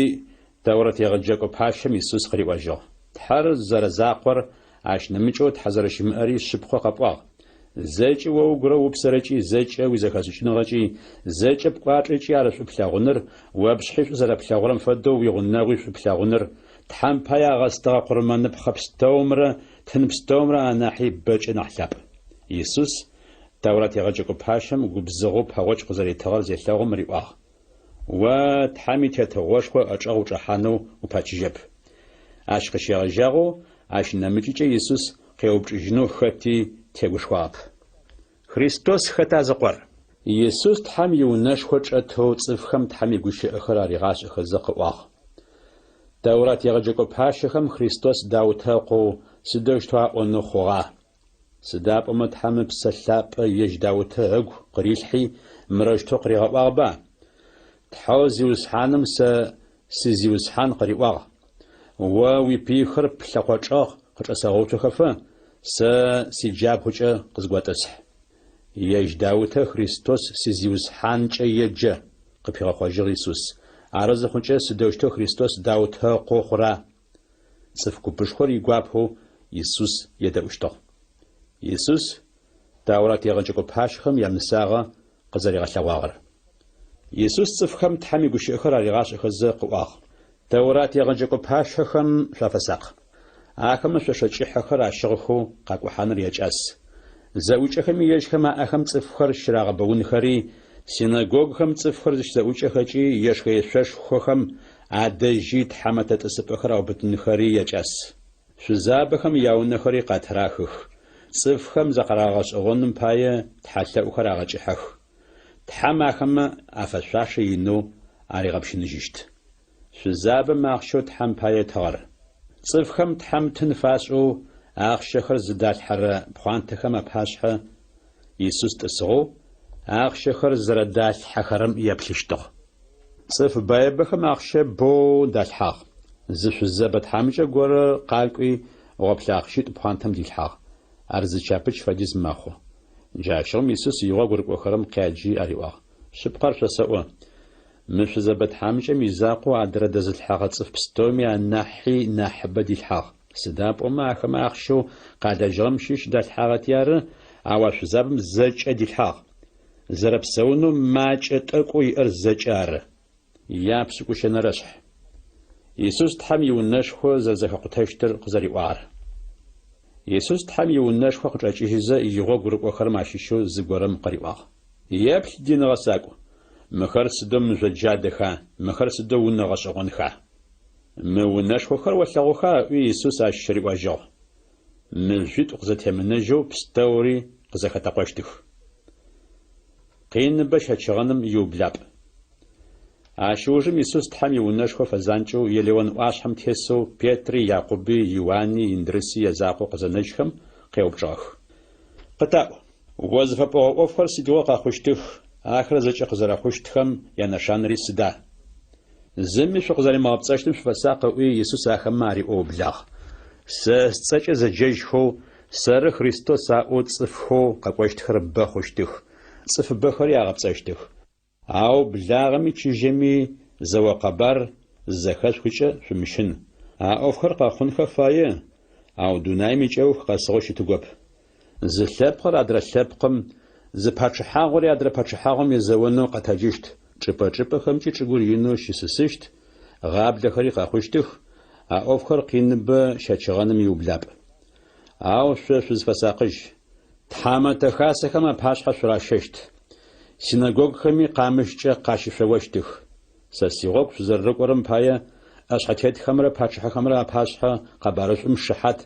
Speaker 1: Тэурэт егъэджэкӏо пащэм Исус къыриӏожьыгъ, Тхьэр зэрэзакъор, ащ нэмыкӏэу Тхьэ зэрэщымыӏэри шъыпкъэу къэпӏуагъ. Зэкӏэ о угурэ упсэрэкӏи, зэкӏэ уизэхэшӏыкӏыныгъэкӏи, зэкӏэ пкӏуачӏэкӏи ар шӏу плъэгъуныр, о пшъхьи шӏу зэрэплъэгъурэм фэдэу уигъунэгъуи шӏу плъэгъуныр, Тхьэм пае агъэстыгъэ къурмэныпхъэ пстэумрэ тын пстэумрэ анахьи бэкӏэ нахь лъапӏ. Исус Тэурат егъэджэкӏо пащэм губзыгъэу пэгъокӏ къызэритыгъэр зелъэгъум риӏуагъ, О Тхьэм и Тетыгъошхо ычӏэгъ учӏэхьанэу упэчыжьэп. Ащ къыщегъэжьагъэу ащ нэмыкӏыкӏэ Исус къеупчӏыжьынэу хэти тегушхуагъэп. Христос хэта зыкъор? Исус Тхьэм иунэшхо чӏэтэу цӏыфхэм Тхьэм игущыӏэхэр аригъашӏэхэзэ къыӏуагъ. Тэурат егъэджэкӏо пащэхэм Христос Даутэ ыкъоу сыдэущтэу аӏонэу хъугъа? Сыда пӏомэ Тхьэм Ыпсэ Лъапӏэ ежь Даутэ ыгу къырилъхьи, мырэущтэу къыригъэӏуагъэба, Тхьэу Зиусхьаным сэ си Зиусхьан къыриӏуагъ, О уипыйхэр плъэкъо чӏэгъ къычӏэсэгъэуцохэфэ, сэ сиджабгъукӏэ къызготӏысхь. Ежь Даутэ Христос си Зиусхьанкӏэ еджэ, къыпигъэхъожьыгъ Исус. Ары зыхъукӏэ сыдэущтэу Христос Даутэ ыкъоу хъура? Цӏыф купышхор игуапэу Исус едэӏущтыгъ. Исус Тэурат егъэджэкӏо пащэхэм ямысагъэ къызэригъэлъэгъуагъэр. Исус цӏыфхэм Тхьэм игущыӏэхэр аригъашӏэхэзэ къыӏуагъ, Тэурат егъэджэкӏо пащэхэм шъуафэсакъ. Ахэмэ шъошэ кӏыхьэхэр ащыгъхэу къакӏухьаныр якӏас. Зэӏукӏэхэми ежьхэм аӏэхэм цӏыфхэр щырагъэбэунхэри, синэгогухэм цӏыфхэр зыщызэӏукӏэхэкӏи ешхэ-ешъошхохэм адэжьи тхьэмэтэ тӏысыпӏэхэр аубытынхэри якӏас. Шъузабэхэм яунэхэри къатырахых, цӏыфхэм закъарагъэгъэшӏэгъоным пае тхьэлъэӏухэр агъэкӏыхьэх. Тхьэм ахэмэ афэшъуашэ инэу аригъэпщыныжьыщт. Шъузабэм ахъщэу Тхьэм пае ытыгъэр. Цӏыфхэм Тхьэм тын фашӏэу ахъщэхэр зыдалъхьэрэ пхъуантэхэм апашъхьэ Исус тӏысыгъэу, ахъщэхэр зэрэдалъхьэхэрэм еплъыщтыгъ. Цӏыф баибэхэм ахъщэ бэу далъхьагъ. Зы шъузэбэ тхьамыкӏэ горэ къакӏуи, гъоплъэ ахъщитӏу пхъуантэм дилъхьагъ. Ар зы чапыч фэдиз мэхъу. Джащыгъум Исус игъогу рыкӏохэрэм къяджи ариӏуагъ, Шъыпкъэр шъосэӏо, мы шъузэбэ тхьамыкӏэм изакъоу адрэ дэзылъхьэгъэ цӏыф пстэуми анахьи нахьыбэ дилъхьагъ. Сыда пӏомэ ахэмэ ахъщэу къалэжьыгъэм щыщ далъхьагъэти ары, ау а шъузабэм зэкӏэ дилъхьагъ. Зэрэпсэунэу макӏэ тӏэкӏоу иӏэр зэкӏэ ары. Япшӏыкӏущэнэрэшъхь. Исус Тхьэм иунэшхо зэрэзэхэкъутэщтыр къызэриӏуагъэр. Исус Тхьэм иунэшхо къычӏэкӏыжьызэ игъогу рыкӏохэрэм ащыщэу зыгорэм къыриӏуагъ. Еплъ, дин гъэсакӏу, мыхэр сыдэу мыжъо джадэха, мыхэр сыдэу унэ гъэшӏэгъонха! Мы унэшхохэр олъэгъуха? ыӏуи Исус ащ риӏожьыгъ. Мыжъуитӏу къызэтемынэжьэу пстэури къызэхэтэкъощтых. Къиныбэ щэчыгъэным иублапӏ. Ащ ыужым Исус Тхьэм иунэшхо фэзанкӏэу Елеон ӏуашъхьэм тесэу Петри, Якъуби, Иуани, Индрыси язакъоу къызэнэжьхэм, къеупчӏыгъэх. Къытаӏу, о зыфэпӏогъэ ӏофхэр сыдигъо къэхъущтых, ахэр зэкӏэ къызэрэхъущтхэм янэшанэри сыда? Зыми шъукъызэримыгъэпцӏэщтым шъуфэсакъ, ыӏуи, Исус ахэмэ ариӏоу ыублагъ. Сэ сцӏэкӏэ зэджэжьхэу, Сэры Христос аӏоу цӏыфхэу къэкӏощтхэр бэ хъущтых, цӏыфыбэхэри агъэпцӏэщтых. Ау благъэми чыжьэми зэо къэбар зызэхэшъухыкӏэ шъумыщын. А ӏофхэр къэхъунхэ фае, ау дунаим икӏэух къэсыгъэу щытыгоп. Зы лъэпкъыр адрэ лъэпкъым, зы пачъыхьагъори адрэ пачъыхьагъом езэонэу къэтэджыщт, чӏыпӏэ-чӏыпӏэхэмкӏи чӏыгур инэу щысысыщт, гъаблэхэри къэхъущтых, а ӏофхэр къиныбэ щэчыгъэным иублапӏ. Ау шъо шъузфэсакъыжь. Тхьамэтэ хасэхэм апашъхьэ шъуращэщт, синэгогухэми къамыщкӏэ къащышъоощтых. Сэ сигъогу шъузэрэрыкӏорэм пае ӏэшъхьэтетхэмрэ пачъыхьэхэмрэ апашъхьэ къэбарышӏум шыхьат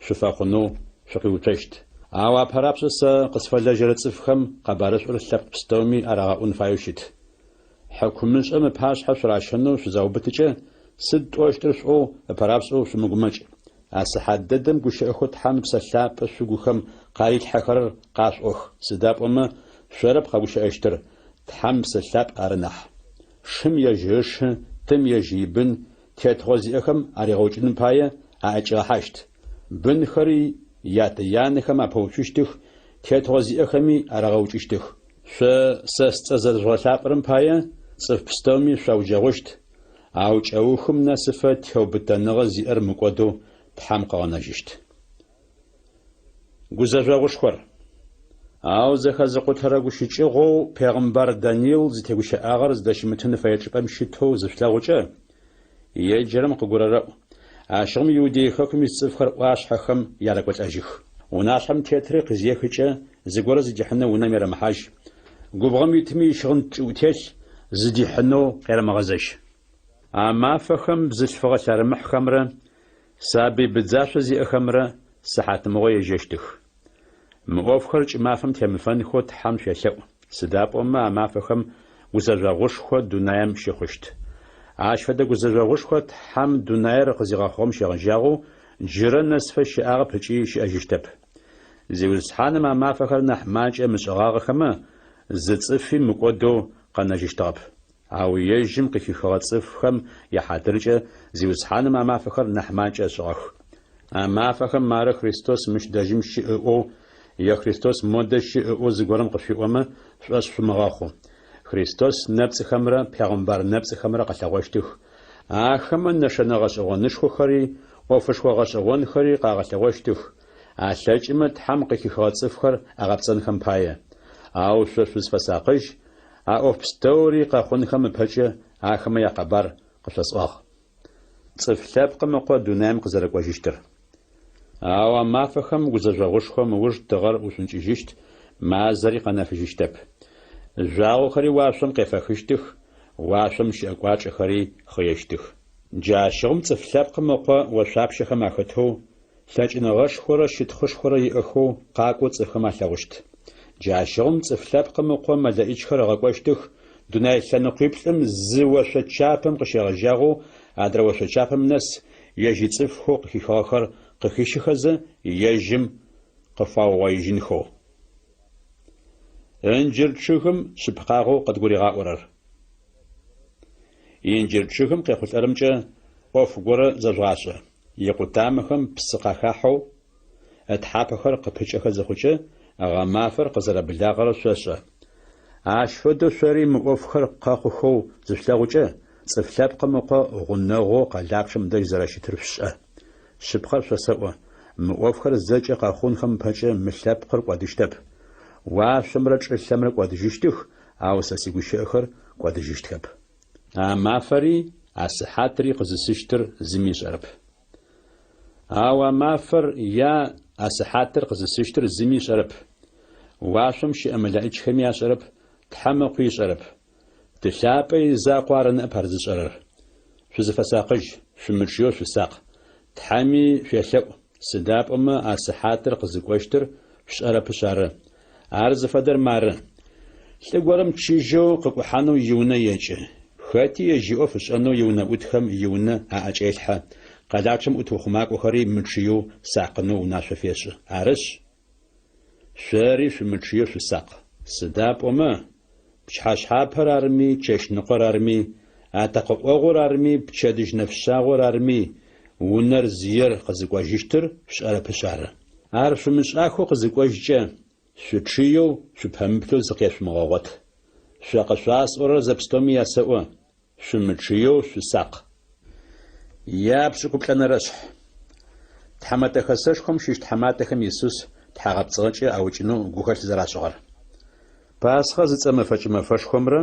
Speaker 1: шъуфэхъунэу шъукъиуцощт. Ау апэрапшӏэ сэ къысфэлэжьэрэ цӏыфхэм къэбарышӏур лъэпкъ пстэуми арагъэӏун фаеу щыт. Хьыкумышӏэм ыпашъхьэ шъуращэнэу шъузаубытыкӏэ, сыд тӏощтыр шъуӏоу ыпэрапшӏэу шъумыгумэкӏ. А сыхьат дэдэм гущыӏэхэу Тхьэм Ыпсэ Лъапӏэ шъугухэм къарилъхьэхэрэр къашъуӏох, сыда пӏомэ шъорэп къэгущыӏэщтыр, Тхьэм Ыпсэ Лъапӏ ары нахь. Шым ежь ышы, тым ежь ибын тетыгъо зиӏэхэм аригъэукӏыным пае аӏэкӏигъэхьащт. Бынхэри ятэ-янэхэм апэуцущтых, тетыгъо зиӏэхэми арагъэукӏыщтых. Шъо сэ сцӏэ зэрэжъугъэлъапӏэрэм пае цӏыф пстэуми шъуауджэгъущт, ау кӏэухым нэсыфэ теубытэныгъэ зиӏэр мыкӏодэу Тхьэм къыгъэнэжьыщт. Гузэжъогъушхор. Ау зэхэзыкъутэрэ гущыкӏыгъоу пегъымбар Даниил зытегущыӏагъэр зыдэщымытын фэе чӏыпӏэм щытэу зышъулъэгъукӏэ, еджэрэм къыгурэрэӏу, ащыгъум Иудей хэкум ис цӏыфхэр ӏуашъхьэхэм ярэкӏолӏэжьых. Унашъхьэм тетри къызехыкӏэ зыгорэ зыдихьынэу унэм ерэмыхьажь, губгъом итми ищыгъын кӏыӏутелъ зыдихьынэу къерэмыгъэзэжь. А мафэхэм бзылъфыгъэ лъэрымыхьхэмрэ сабый быдзашъо зиӏэхэмрэ сыхьатмыгъо ежьэщтых. Мы ӏофхэр кӏымафэм темыфэнхэу Тхьэм шъуелъэӏу, сыда пӏомэ а мафэхэм гузэжъогъушхо дунаем щыхъущт. Ащ фэдэ гузэжъогъушхо Тхьэм дунаер къызигъэхъугъэм щегъэжьагъэу джырэ нэсыфэ щыӏагъэп ыкӏи щыӏэжьыщтэп. Зиусхьаным а мафэхэр нахь макӏэ ымышӏыгъагъэхэмэ, зы цӏыфи мыкӏодэу къэнэжьыщтыгъэп. Ау ежьым къыхихыгъэ цӏыфхэм яхьатыркӏэ Зиусхьаным а мафэхэр нахь макӏэ ышӏыгъэх. А мафэхэм мары Христос мыщ дэжьым щыӏ ыӏоу е Христос модэ щыӏ ыӏоу зыгорэм къышъуиӏомэ, шъушӏошъ шъумыгъэхъу. Христос нэпцӏыхэмрэ пегъымбар нэпцӏыхэмрэ къэлъэгъощтых. Ахэмэ нэшэнэ гъэшӏэгъонышхохэри, ӏофышхо гъэшӏэгъонхэри къагъэлъэгъощтых, алъэкӏымэ Тхьэм къыхихыгъэ цӏыфхэр агъэпцӏэнхэм пае. Ау шъо шъузфэсакъыжь, А ӏоф пстэури къэхъунхэм ыпэкӏэ ахэмэ якъэбар къышъосӏуагъ. Цӏыф Лъэпкъым Ыкъо дунаим къызэрэкӏожьыщтыр. Ау а мафэхэм гузэжъогъушхом ыуж тыгъэр ушӏункӏыжьыщт, мазэри къэнэфыжьыщтэп. Жъуагъохэри уашъом къефэхыщтых, уашъом щыӏэ кӏуачӏэхэри хъыещтых. Джащыгъум Цӏыф Лъэпкъым Ыкъо ошъуапщэхэм ахэтэу, Лъэкӏыныгъэшхорэ щытхъушхорэ иӏэхэу къакӏоу цӏыфхэм алъэгъущт. Джащыгъум Цӏыф Лъэпкъым Ыкъо мэлэӏичхэр ыгъэкӏощтых, дунай лъэныкъуиплӏым зы ошъо чапэм къыщегъэжьагъэу адрэ ошъо чапэм нэс ежь ицӏыфхэу къыхихыгъэхэр къыхищыхэзэ, ежьым къыфаугъоижьынхэу. Ынджыр чъыгым шъыпкъагъэу къыдгуригъаӏорэр. Инджыр чъыгым къехъулӏэрэмкӏэ ӏоф горэ зэжъугъашӏэ. Икъутамэхэм псы къахахьэу, ытхьапэхэр къыпыкӏэхэ зыхъукӏэ, гъэмафэр къызэрэблагъэрэр шъошӏэ. Ащ фэдэу шъори мы ӏофхэр къэхъухэу зышъулъэгъукӏэ, Цӏыф Лъэпкъым Ыкъо гъунэгъоу къэлапчъэм дэжь зэрэщытыр шъушӏэ. Шъыпкъэр шъосэӏо, мы ӏофхэр зэкӏэ къэхъунхэм ыпэкӏэ мы лъэпкъыр кӏодыщтэп. Уашъомрэ чӏылъэмрэ кӏодыжьыщтых, ау сэ сигущыӏэхэр кӏодыжьыщтхэп. А мафэри, а сыхьатри къызысыщтыр зыми ышӏэрэп. Ау а мафэр е а сыхьатыр къызысыщтыр зыми ышӏэрэп. Уашъом щыӏэ мэлэӏичхэми ашӏэрэп, Тхьэм Ыкъуи ышӏэрэп. Ты лъапӏэ изакъоу ары ныӏэп ар зышӏэрэр. Шъузыфэсакъыжь, шъумычъыеу шъусакъ, Тхьэми шъуелъэӏу, сыда пӏомэ а сыхьатыр къызыкӏощтыр шъушӏэрэпышъ ары. Ар зыфэдэр мары. Лӏы горэм чыжьэу къыкӏухьанэу иунэ екӏы. Хэти ежь иӏоф ышӏэнэу иунэӏутхэм иунэ аӏэкӏелъхьэ, къэлапчъэм ӏут ухъумакӏохэри мычъыеу сакъынэу унашъо фешӏы. Арышъ, шъори шъумычъыеу шъусакъ. Сыда пӏомэ, пчыхьэшъхьапэр арми, чэщныкъор арми, атэкъэ ӏогъур арми, пчэдыжь нэфшъагъор арми, унэр зиер къызыкӏожьыщтыр шъушӏэрэпышъ ары. Ар шъумышӏахэу къызыкӏожькӏэ, шъучъыеу, шъупэмыплъэу зыкъешъумыгъэгъот. Шъо къышъуасӏорэр зэпстэуми ясэӏо, шъумычъыеу шъусакъ. Япшӏыкӏуплӏэнэрэ шъхь. Тхьэмэтэ Хэсэшхом щыщ тхьэматэхэм Исус тхьагъэпцӏыгъэкӏэ аукӏынэу гухэлъ зэрашӏыгъэр. Пасхъэ зыцӏэ мэфэкӏ мэфэшхомрэ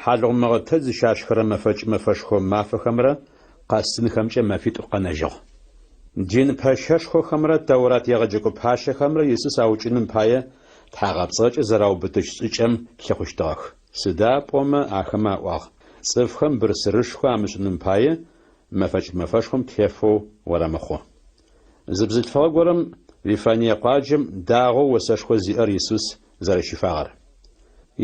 Speaker 1: хьалыгъу мыгъэтэдж зыщашхырэ мэфэкӏ мэфэшхо мафэхэмрэ къэсынхэмкӏэ мэфитӏу къэнэжьыгъ. Дин пэщэшхохэмрэ Тэурат егъэджэкӏо пащэхэмрэ Исус аукӏыным пае тхьагъэпцӏыгъэкӏэ зэраубытыщт шӏыкӏэм лъыхъущтыгъэх. Сыда пӏомэ ахэмэ аӏуагъ, Цӏыфхэм бырсырышхо амышӏыным пае мэфэкӏ мэфэшхом тефэу орэмыхъу. Зы бзылъфыгъэ горэм Вифание къуаджэм дагъэу осэшхо зиӏэр Исус зэрэщифагъэр.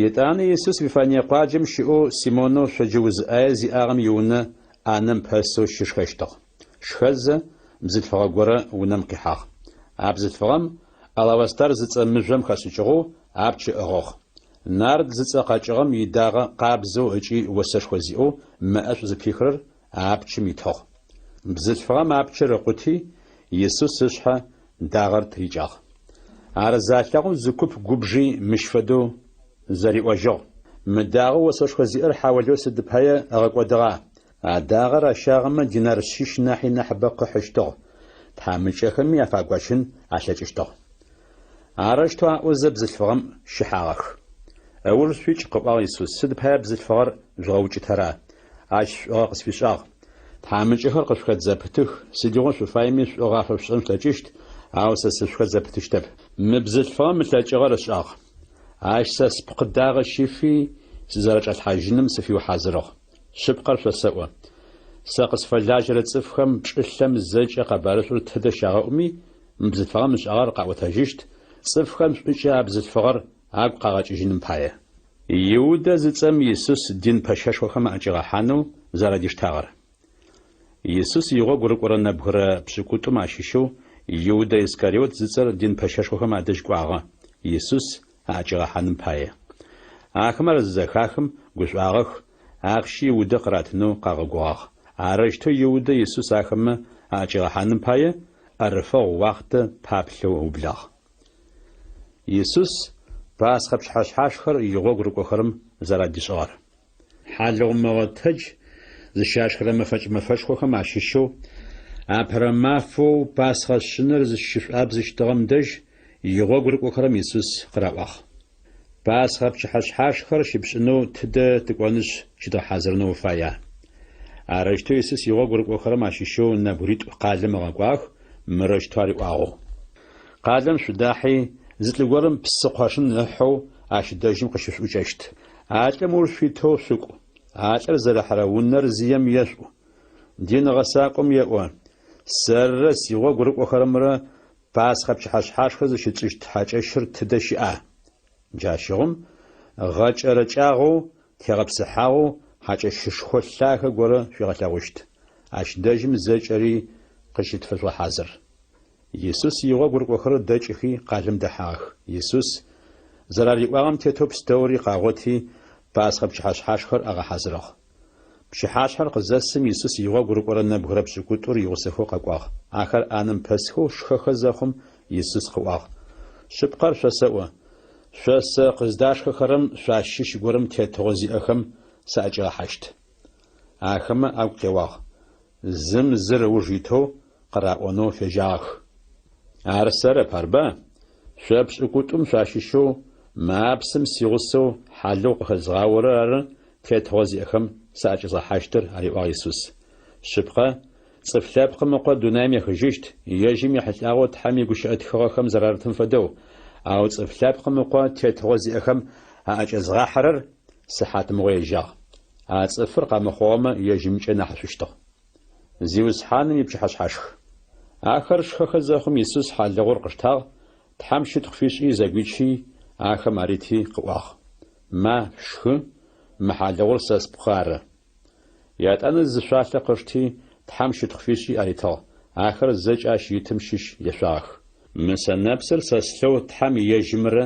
Speaker 1: Етӏанэ Исус Вифание къуаджэм щыӏэу Симонэу шъоджэ уз ӏае зиӏагъэм иунэ ӏанэм пэсэу щышхэщтыгъ. Шхэзэ, бзылъфыгъэ горэ унэм къихьагъ. А бзылъфыгъэм алавастар зыцӏэ мыжъом хэшӏыкӏыгъэу апч ыӏыгъыгъ. Нард зыцӏэ къэкӏыгъэм идагъэ къабзэу ыкӏи осэшхо зиӏэу мэ ӏэшӏу зыпихырэр а апчым итыгъ. Бзылъфыгъэм апчыр ыкъути, Исус ышъхьэ дагъэр тырикӏагъ. Ар залъэгъум зы куп губжи мыщ фэдэу зэриӏожьыгъ, Мы дагъэу осэшхо зиӏэр хьаолэу сыд пае ыгъэкӏодыгъа? А дагъэр ащагъэмэ динар шъищ нахьи нахьыбэ къыхьыщтыгъ, тхьамыкӏэхэми афагощын алъэкӏыщтыгъ. Арэущтэу аӏозэ бзылъфыгъэм щыхьагъэх. Ыуж шъуикӏ, къыӏуагъ Исус, сыд пае бзылъфыгъэр жъугъэукӏытэра? Ащ шӏугъэ къысфишӏагъ. Тхьамыкӏэхэр къышъухэт зэпытых, сыдигъо шъуфаеми шӏугъэ афэшъушӏэн шъулъэкӏыщт, ау сэ сышъухэт зэпытыщтэп. Мы бзылъфыгъэм ылъэкӏыгъэр ышӏагъ. Ащ сэ спкъы дагъэ щифи, сызэрэчӏалъхьажьыным сыфиухьазырыгъ. Шъыпкъэр шъосэӏо, сэ къысфэлажьэрэ цӏыфхэм чӏылъэм зэкӏэ къэбарышӏур тыдэ щагъэӏуми, мы бзылъфыгъэм ышӏагъэр къаӏотэжьыщт, цӏыфхэм шӏукӏэ а бзылъфыгъэр агу къагъэкӏыжьыным пае. Иудэ зыцӏэм Исус дин пэщэшхохэм аӏэкӏигъэхьанэу зэрадиштагъэр. Исус игъогу рыкӏорэ нэбгырэ пшӏыкӏутӏум ащыщэу Иудэ Искариот зыцӏэр дин пэщэшхохэм адэжь кӏуагъэ, Исус аӏэкӏигъэхьаным пае. Ахэмэ ар зызэхахым, гушӏуагъэх, ахъщи Иудэ къыратынэу къагъэгугъагъ. Арэущтэу Иудэ Исус ахэмэ аӏэкӏигъэхьаным пае ӏэрыфэгъу уахътэ паплъэу ыублагъ. Исус Пасхъэ пчыхьэшъхьашхэр игъогу рыкӏохэрэм зэрадишӏыгъэр. Хьалыгъу мыгъэтэдж зыщашхырэ мэфэкӏ мэфэшхохэм ащыщэу апэрэ мафэу Пасхъэ шъынэр зыщышӏуабзыщтыгъэм дэжь игъогу рыкӏохэрэм Исус къыраӏуагъ. Пасхъэ пчыхьэшъхьашхэр щыпшӏынэу тыдэ тыкӏонышъ щыдгъэхьазырынэу уфая? Арэущтэу Исус игъогу рыкӏохэрэм ащыщэу нэбгыритӏу къалэм ыгъэкӏуагъэх, мырэущтэу ариӏуагъэу. Къалэм шъудахьи, зы лӏы горэм псы къошын ыхьэу ащ дэжьым къыщышъуӏукӏэщт. А лӏым ыуж шъуитэу шъукӏу. А лӏыр зэрыхьэрэ унэр зием ешъуӏу. Дин гъэсакӏом еӏо, Сэрырэ сигъогу рыкӏохэрэмрэ Пасхъэ пчыхьэшъхьашхэ зыщытшӏыщт хьакӏэщыр тыдэ щыӏа? Джащыгъум гъэкӏэрэкӏагъэу, тегъэпсыхьагъэу хьакӏэщышхо лъагэ горэ шъуигъэлъэгъущт. Ащ дэжьым зэкӏэри къыщытфэжъугъэхьазыр. Исус игъогу рыкӏохэрэр дэкӏыхи, къалэм дэхьагъэх. Исус зэрариӏуагъэм тетэу пстэури къагъоти, Пасхъэ пчыхьэшъхьашхэр агъэхьазырыгъ. Пчыхьашъхьэр къызэсым, Исус игъогу рыкӏорэ нэбгырэ пшӏыкӏутӏур игъусэхэу къэкӏуагъ. Ахэр ӏанэм пэсхэу шхэхэ зэхъум, Исус къыӏуагъ, Шъыпкъэр шъосэӏо, шъо сэ къыздашхэхэрэм шъуащыщ горэм тетыгъо зиӏэхэм саӏэкӏигъэхьащт. Ахэмэ агу къеуагъ. Зым зыр ыуж итэу къыраӏонэу фежьагъэх. Ар сэрэп, арба? Шъо пшӏыкӏутӏум шъуащыщэу мы апсым сигъусэу хьалыгъу къыхэзгъаорэр ары тетыгъо зиӏэхэм саӏэкӏэзгъэхьащтыр, ариӏуагъ Исус. Шъыпкъэ, Цӏыф Лъэпкъым Ыкъо дунаим ехыжьыщт, ежьым ехьылӏагъэу Тхьэм игущыӏэ тхыгъэхэм зэрарытым фэдэу, ау Цӏыф Лъэпкъым Ыкъо тетыгъо зиӏэхэм аӏэкӏэзгъахьэрэр сыхьатмыгъо ежьагъ. А цӏыфыр къэмыхъугъэмэ ежьымкӏэ нахьышӏущтыгъ. Зиусхьаным ипчыхьэшъхьашх. Ахэр шхэхэ зэхъум, Исус хьалыгъур къыштагъ, Тхьэм щытхъу фишӏи зэгуичи, ахэм арити, къыӏуагъ, Ма, шъушхы, мы хьалыгъур сэ спкъы ары. Етӏанэ зы шъуалъэ къышти, Тхьэм щытхъу фишӏи аритыгъ, ахэр зэкӏэ ащ итым щыщ ешъуагъэх. Мы сэнэпсыр сэ слъэу Тхьэм ежьымрэ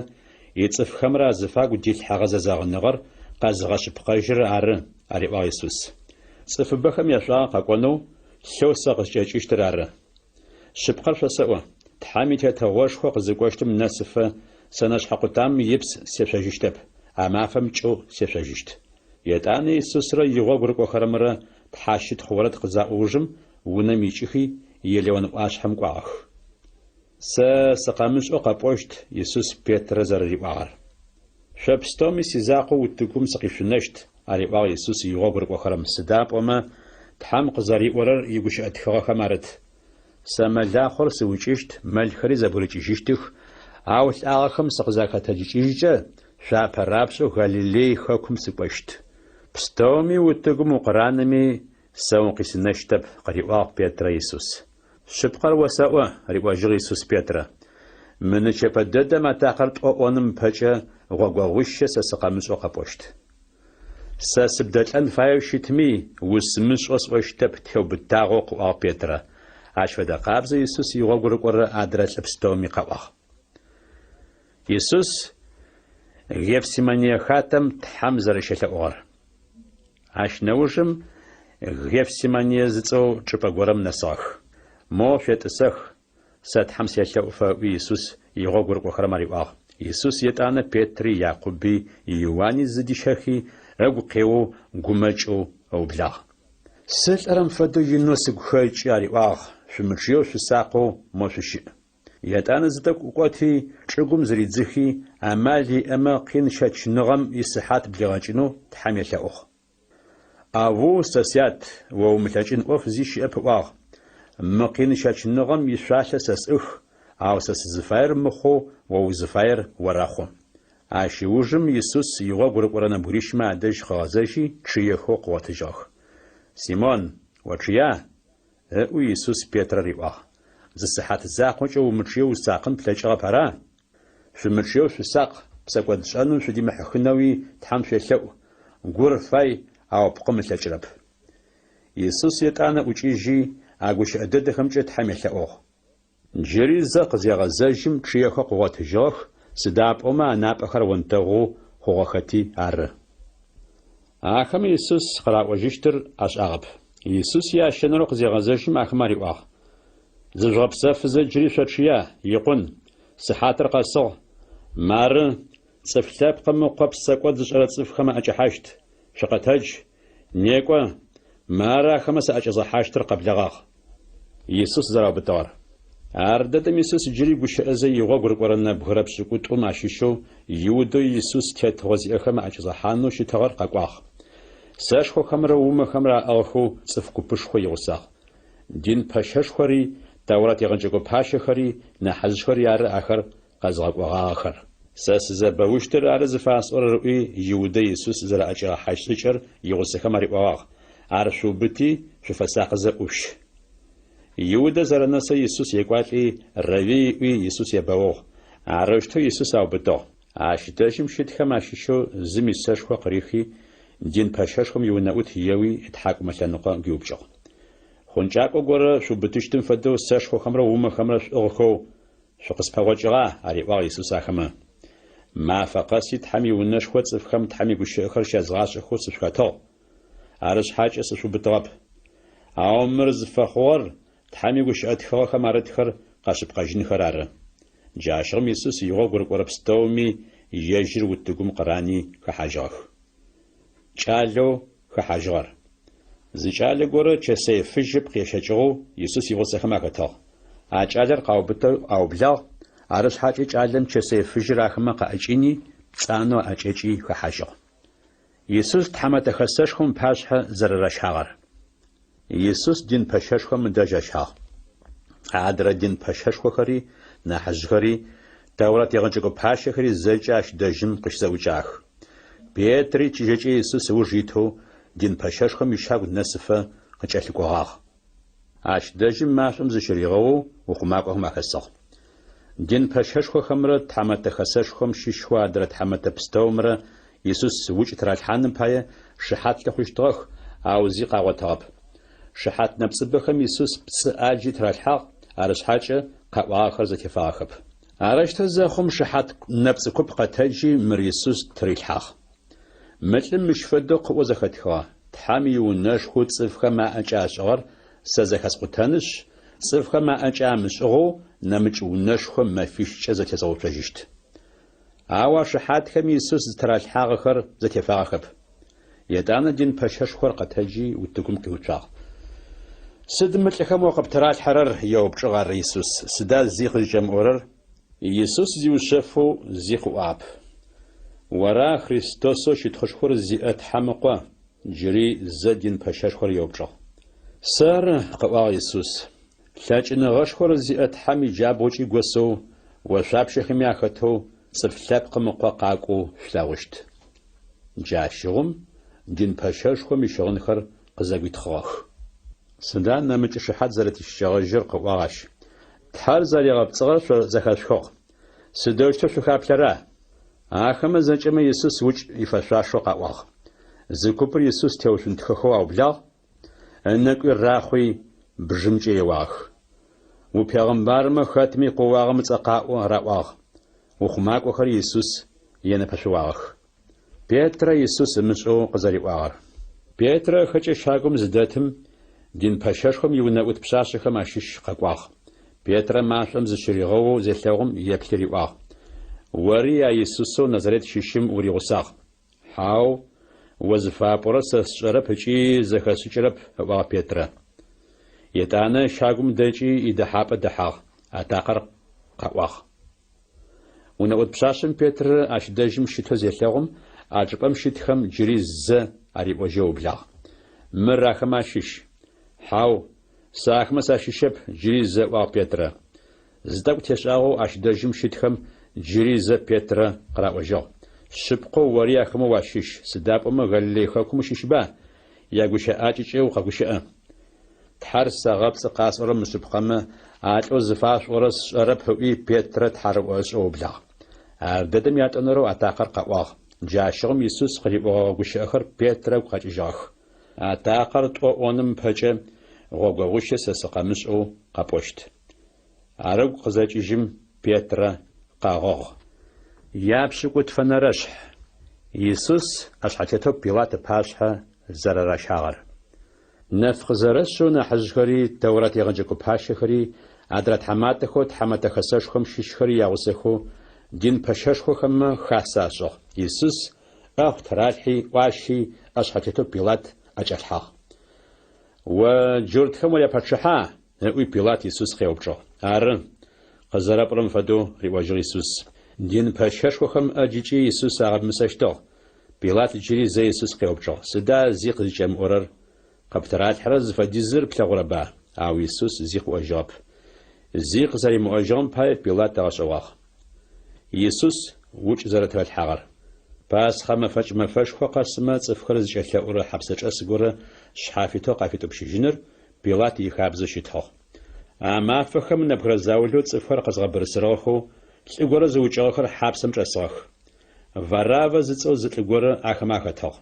Speaker 1: ицӏыфхэмрэ азыфагу дилъхьэгъэ зэзэгъыныгъэр къэзыгъэшъыпкъэжьырэр ары, ариӏуагъ Исус. Цӏыфыбэхэм яшӏуагъэ къэкӏонэу лъэу сэ къыскӏэкӏыщтыр ары. Шъыпкъэр шъосэӏо, Тхьэм и Тетыгъошхо къызыкӏощтым нэсыфэ сэнэшъхьэ къутамэм ипс сешъожьыщтэп, а мафэм кӏэу сешъожьыщт. Етӏанэ Исусрэ игъогу рыкӏохэрэмрэ тхьащытхъу орэд къызаӏо ужым унэм икӏыхи, Елеон ӏуашъхьэм кӏуагъэх. Сэ сыкъэмышӏэу къэпӏощт, Исус Петрэ зэрэриӏуагъэр. Шъо пстэуми сизакъоу утыгум сыкъишъунэщт, ариӏуагъ Исус игъогу рыкӏохэрэм, сыда пӏомэ Тхьэм къызэриӏорэр игущыӏэ тхыгъэхэм арыт. Сэ мэлахъор сыукӏыщт, мэлхэри зэбгырыкӏыжьыщтых, ау лӏагъэхэм сыкъызахэтэджыкӏыжькӏэ, шъуапэ рапшӏэу Галилей хэкум сыкӏощт. Пстэуми утыгум укъыранэми, сэ укъисынэщтэп, къыриӏуагъ Петрэ Исус. Шъыпкъэр осэӏо, риӏожьыгъ Исус Петрэ, мы нычэпэ дэдэм атакъэр тӏо ӏоным ыпэкӏэ гъогогъуищэ сэ сыкъэмышӏэу къэпӏощт. Сэ сыбдэлӏэн фаеу щытми, усымышӏэу сӏощтэп, теубытагъэу къыӏуагъ Петрэ. Ащ фэдэ къабзэу Исус игъогу рыкӏорэ адрэ лӏы пстэуми къаӏуагъ. Исус Гефсимание хатэм Тхьэм зэрэщелъэӏугъэр. Ащ нэужым Гефсимание зыцӏэу чӏыпӏэ горэм нэсыгъэх. Моу шъуетӏысэх, сэ Тхьэм селъэӏуфэ, ыӏуи Исус игъогу рыкӏохэрэм ариӏуагъ. Исус етӏанэ Петри, Якъуби, Иуани зыдищэхи, ыгу къеоу гумэкӏэу ыублагъ. Сылӏэрэм фэдэу инэу сыгу хэкӏы, ариӏуагъ, шъумычъыеу шъусакъэу мо шъущыӏ. Етӏанэ зы тӏэкӏу ӏукӏоти, чӏыгум зыридзыхи, амал иӏэмэ къин щэчыныгъэм исыхьат блигъэкӏынэу Тхьэм елъэӏугъ. Аву, сэ сят, о умылъэкӏын ӏоф зи щыӏэп ыӏуагъ. Мы къин щэчыныгъэм ишъуалъэ сэ сӏых, ау сэ сызыфаер мыхъоу о узыфаер орэхъу. Ащ ыужым Исус игъогу рыкӏорэ нэбгырищмэ адэжь къыгъэзэжьи чъыехэу къыгъотыжьыгъэх. Симон, очъыя? Ыӏуи Исус Петрэ риӏуагъ, Зы сыхьат закъокӏэ умычъыеу усакъын плъэкӏыгъэп, ара? Шъумычъыеу шъусакъ, псэкӏодшӏэным шъудимыхьыхынэуи Тхьэм шъуелъэӏу, гур фай, ау пкъым ылъэкӏырэп. Исус етӏанэ ӏукӏыжьи, а гущыӏэ дэдэхэмкӏэ Тхьэм елъэӏугъ. Джыри зэ къызегъэзэжьым чъыехэу къыгъотыжьыгъэх, сыда пӏомэ анапӏэхэр онтэгъоу хъугъэхэти ары. Ахэмэ Исус къыраӏожьыщтыр ашӏагъэп. Исус ящэнэрэу къызегъэзэжьым ахэмэ ариӏуагъ, Зыжъугъэпсэфызэ джыри шъочъыя, икъун, сыхьатыр къэсыгъ. Мары, Цӏыф Лъэпкъым Ыкъо псэкӏод зышӏэрэ цӏыфхэм аӏэкӏэхьащт. Шъукъэтэдж, некӏо, мары ахэмэ саӏэкӏэзгъэхьащтыр къэблэгъагъ. Исус зэраубытыгъэр. Ардэдэм Исус джыри гущыӏэзэ игъогу рыкӏорэ нэбгырэ пшӏыкӏутӏум ащыщэу Иудэу Исус тетыгъо зиӏэхэм аӏэкӏэзгъэхьанэу щытыгъэр къэкӏуагъ. Сэшхохэмрэ умэхэмрэ аӏыгъхэу цӏыф купышхо игъусагъ. Дин пэщэшхори, Тэурат егъэджэкӏо пащэхэри, нахьыжъхэри ары ахэр къэзыгъэкӏогъагъэхэр. Сэ сызэбэущтыр ары зыфасӏорэр, ыӏуи, Иудэ Исус зэраӏэкӏигъэхьащт шӏыкӏэр игъусэхэм ариӏогъагъ, Ар шъуубыти, шъуфэсакъызэ ӏушъущ. Иудэ зэрэнэсэу Исус екӏуалӏи, Рэвий ыӏуи, Исус ебэугъ. Арэущтэу Исус аубытыгъ. Ащ дэжьым щытхэм ащыщэу зым исэшхо къырихи, дин пэщэшхом иунэӏут еуи ытхьакӏумэ лъэныкъо гуиупкӏыгъ. Хъункӏакӏо горэ шъуубытыщтым фэдэу сэшхохэмрэ умэхэмрэ шъуӏыгъхэу Шъукъыспэгъокӏыгъа? ариӏуагъ Исус ахэмэ. Мафэ къэси Тхьэм иунэшхо цӏыфхэм Тхьэм игущыӏэхэр щязгъашӏэхэу сышъухэтыгъ. Арышъхьакӏэ сышъуубытыгъэп. Ау мыр зыфэхъугъэр Тхьэм игущыӏэ тхыгъэхэм арытхэр къэшъыпкъэжьынхэр ары. Джащыгъум Исус игъогу рыкӏорэ пстэуми ежьыр утыгум къырани хэхьажьыгъэх. Кӏалэу хэхьажьыгъэр. Зы кӏалэ горэ чэсэй фыжь ыпкъ ещэкӏыгъэу Исус игъусэхэм ахэтыгъ. А кӏалэр къаубытэу аублагъ, арышъхьакӏэ кӏалэм чэсэй фыжьыр ахэмэ къаӏэкӏини, пцӏанэу аӏэкӏэкӏи хэхьажьыгъ. Исус Тхьэмэтэ Хэсэшхом ыпашъхьэ зэрэращагъэр. Исус дин пэщэшхом ыдэжь ащагъ. Адрэ дин пэщэшхохэри, нахьыжъхэри, Тэурат егъэджэкӏо пащэхэри зэкӏэ ащ дэжьым къыщызэӏукӏагъэх. Петри чыжьэкӏэ Исус ыуж итэу дин пэщэшхом ищагу нэсыфэ къыкӏэлъыкӏогъагъ. Ащ дэжьым машӏом зыщыригъэоу ухъумакӏохэм ахэсыгъ. Дин пэщэшхохэмрэ Тхьэмэтэ Хэсэшхом щыщхэу адрэ тхьэмэтэ пстэумрэ Исус укӏ тыралъхьаным пае шыхьат лъыхъущтыгъэх, ау зи къагъотыгъэп. Шыхьат нэпцӏыбэхэм Исус пцӏы ӏаджи тыралъхьагъ, арышъхьакӏэ къаӏуагъэхэр зэтефагъэхэп. Арэущтэу зэхъум, шыхьат нэпцӏы куп къэтэджи, мыр Исус тырилъхьагъ. Мы лӏым мыщ фэдэу къыӏоу зэхэтхыгъэ, Тхьэм иунэшхоу цӏыфхэм аӏэкӏэ ашӏыгъэр сэ зэхэскъутэнышъ, цӏыфхэм аӏэкӏэ амышӏыгъэу нэмыкӏ унэшхо мэфищкӏэ зэтезгъэуцожьыщт. Ау а шыхьатхэм Исус зытыралъхьагъэхэр зэтефагъэхэп. Етӏанэ дин пэщэшхор къэтэджи, утыгум къиуцуагъ. Сыд мы лӏыхэм о къыптыралъхьэрэр? еупчӏыгъ ар Исус. Сыда зи къызкӏэмыӏорэр? Исус зиушъэфэу зи къыӏуагъэп. Ора Христосэу щытхъушхор зиӏэ Тхьэм Ыкъо? джыри зэ дин пэщэшхор еупчӏыгъ. Сэры, къыӏуагъ Исус. Лъэкӏыныгъэшхор зиӏэ Тхьэм иджабгъукӏи госэу, ошъуапщэхэми ахэтэу Цӏыф Лъэпкъым Ыкъо къакӏоу шъулъэгъущт. Джащыгъум дин пэщэшхом ищыгъынхэр къызэгуитхъыгъэх. Сыда нэмыкӏ шыхьат зэрэтищыкӏэгъэжьыр, къыӏуагъ ащ. Тхьэр зэригъэпцӏыгъэр шъо зэхэшъухыгъ. Сыдэущтэу шъухаплъэра? Ахэмэ зэкӏэмэ Исус укӏ ифэшъуашэу къаӏуагъ. Зы купыр Исус теушъунтхэхэу аублагъ, ынэкӏуи рахъуи, бжымкӏэ еуагъэх. Упегъымбармэ, хэтми къоуагъэм ыцӏэ къаӏо, раӏуагъ. Ухъумакӏохэри Исус енэпэшъууагъэх. Петрэ Исус ымышӏэу къызэриӏуагъэр. Петрэ ыхэкӏэ щагум зыдэтым, дин пэщэшхом иунэӏут пшъашъэхэм ащыщ къэкӏуагъ. Петрэ машӏом зыщыригъэоу зелъэгъум, еплъи риӏуагъ, Ори а Исусэу Назарет щыщым уригъусагъ. Хьау, о зыфапӏорэр сэ сшӏэрэп ыкӏи зэхэсшӏыкӏырэп, ыӏуагъ Петрэ. Етӏанэ щагум дэкӏи идэхьапӏэ дэхьагъ, атакъэр къэӏуагъ. Унэӏут пшъашъэм Петрэ ащ дэжьым щытэу зелъэгъум, а чӏыпӏэм щытхэм джыри зэ ариӏожьэу ыублагъ. Мыр ахэмэ ащыщ. Хьау, сэ ахэмэ сащыщэп, джыри зэ ыӏуагъ Петрэ. Зы тӏэкӏу тешӏагъэу ащ дэжьым щытхэм джыри зэ Петрэ къыраӏожьыгъ, Шъыпкъэу ори ахэмэ уащыщ, сыда пӏомэ Галилей хэкум ущыщба? Ягущыӏакӏэкӏэ укъэгущыӏэ. Тхьэр сэгъэпцӏы къасӏорэр мышъыпкъэмэ, а лӏэу зыфашъуӏорэр сшӏэрэп, ыӏуи Петрэ тхьарыӏо ышӏэу ыублагъ. Ардэдэм ятӏонэрэу атакъэр къэӏуагъ. Джащыгъум Исус къыриӏогъэгъэ гущыӏэхэр Петрэ ыгу къэкӏыжьыгъэх. Атакъэр тӏо ӏоным ыпэкӏэ гъогогъуищэ сэ сыкъэмышӏэу къэпӏощт. Ар ыгу къызэкӏыжьым, Петрэ къэгъыгъ. Япшӏыкӏутфэнэрэшъхь. Исус ӏэшъхьэтетэу Пилат ыпашъхьэ зэрэращагъэр. Нэф къызэрэшъэу нахьыжъхэри, Тэурат егъэджэкӏо пащэхэри, адрэ тхьаматэхэу Тхьэмэтэ Хэсэшхом щыщхэри ягъусэхэу дин пэщэшхохэмэ хасэ ашӏыгъ. Исус ӏэхъу тыралъхьи, ӏуащи, ӏэшъхьэтетэу Пилат ӏэкӏалъхьагъ. О джуртхэм уряпачъыхьа? ыӏуи Пилат Исус къеупчӏыгъ. Ары, къызэрэпӏорэм фэдэу, риӏожьыгъ Исус. Дин пэщэшхохэм ӏэджыкӏи Исус агъэмысэщтыгъ. Пилат джыри зэ Исус къеупчӏыгъ, Сыда зи къызыкӏэмыӏорэр? Къыптыралъхьэрэр зыфэдизыр плъэгъурэба? Ау Исус зи къыӏожьыгъэп. Зи къызэримыӏожьыгъэм пае Пилат ыгъэшӏэгъуагъ. Исус укӏ зэрэтыралъхьагъэр. Пасхъэ мэфэкӏ мэфэшхо къэсымэ цӏыфхэр зыкӏэлъэӏурэ хьапсэчӏэс горэ шъхьафитэу къафитӏупщыжьыныр Пилат ихабзэу щытыгъ. А мафэхэм нэбгырэ заулэу цӏыфхэр къэзгъэбырысырыгъэхэу лӏы горэ зыукӏыгъэхэр хьапсэм чӏэсыгъэх. Вараввэ зыцӏэу зы лӏы горэ ахэмэ ахэтыгъ.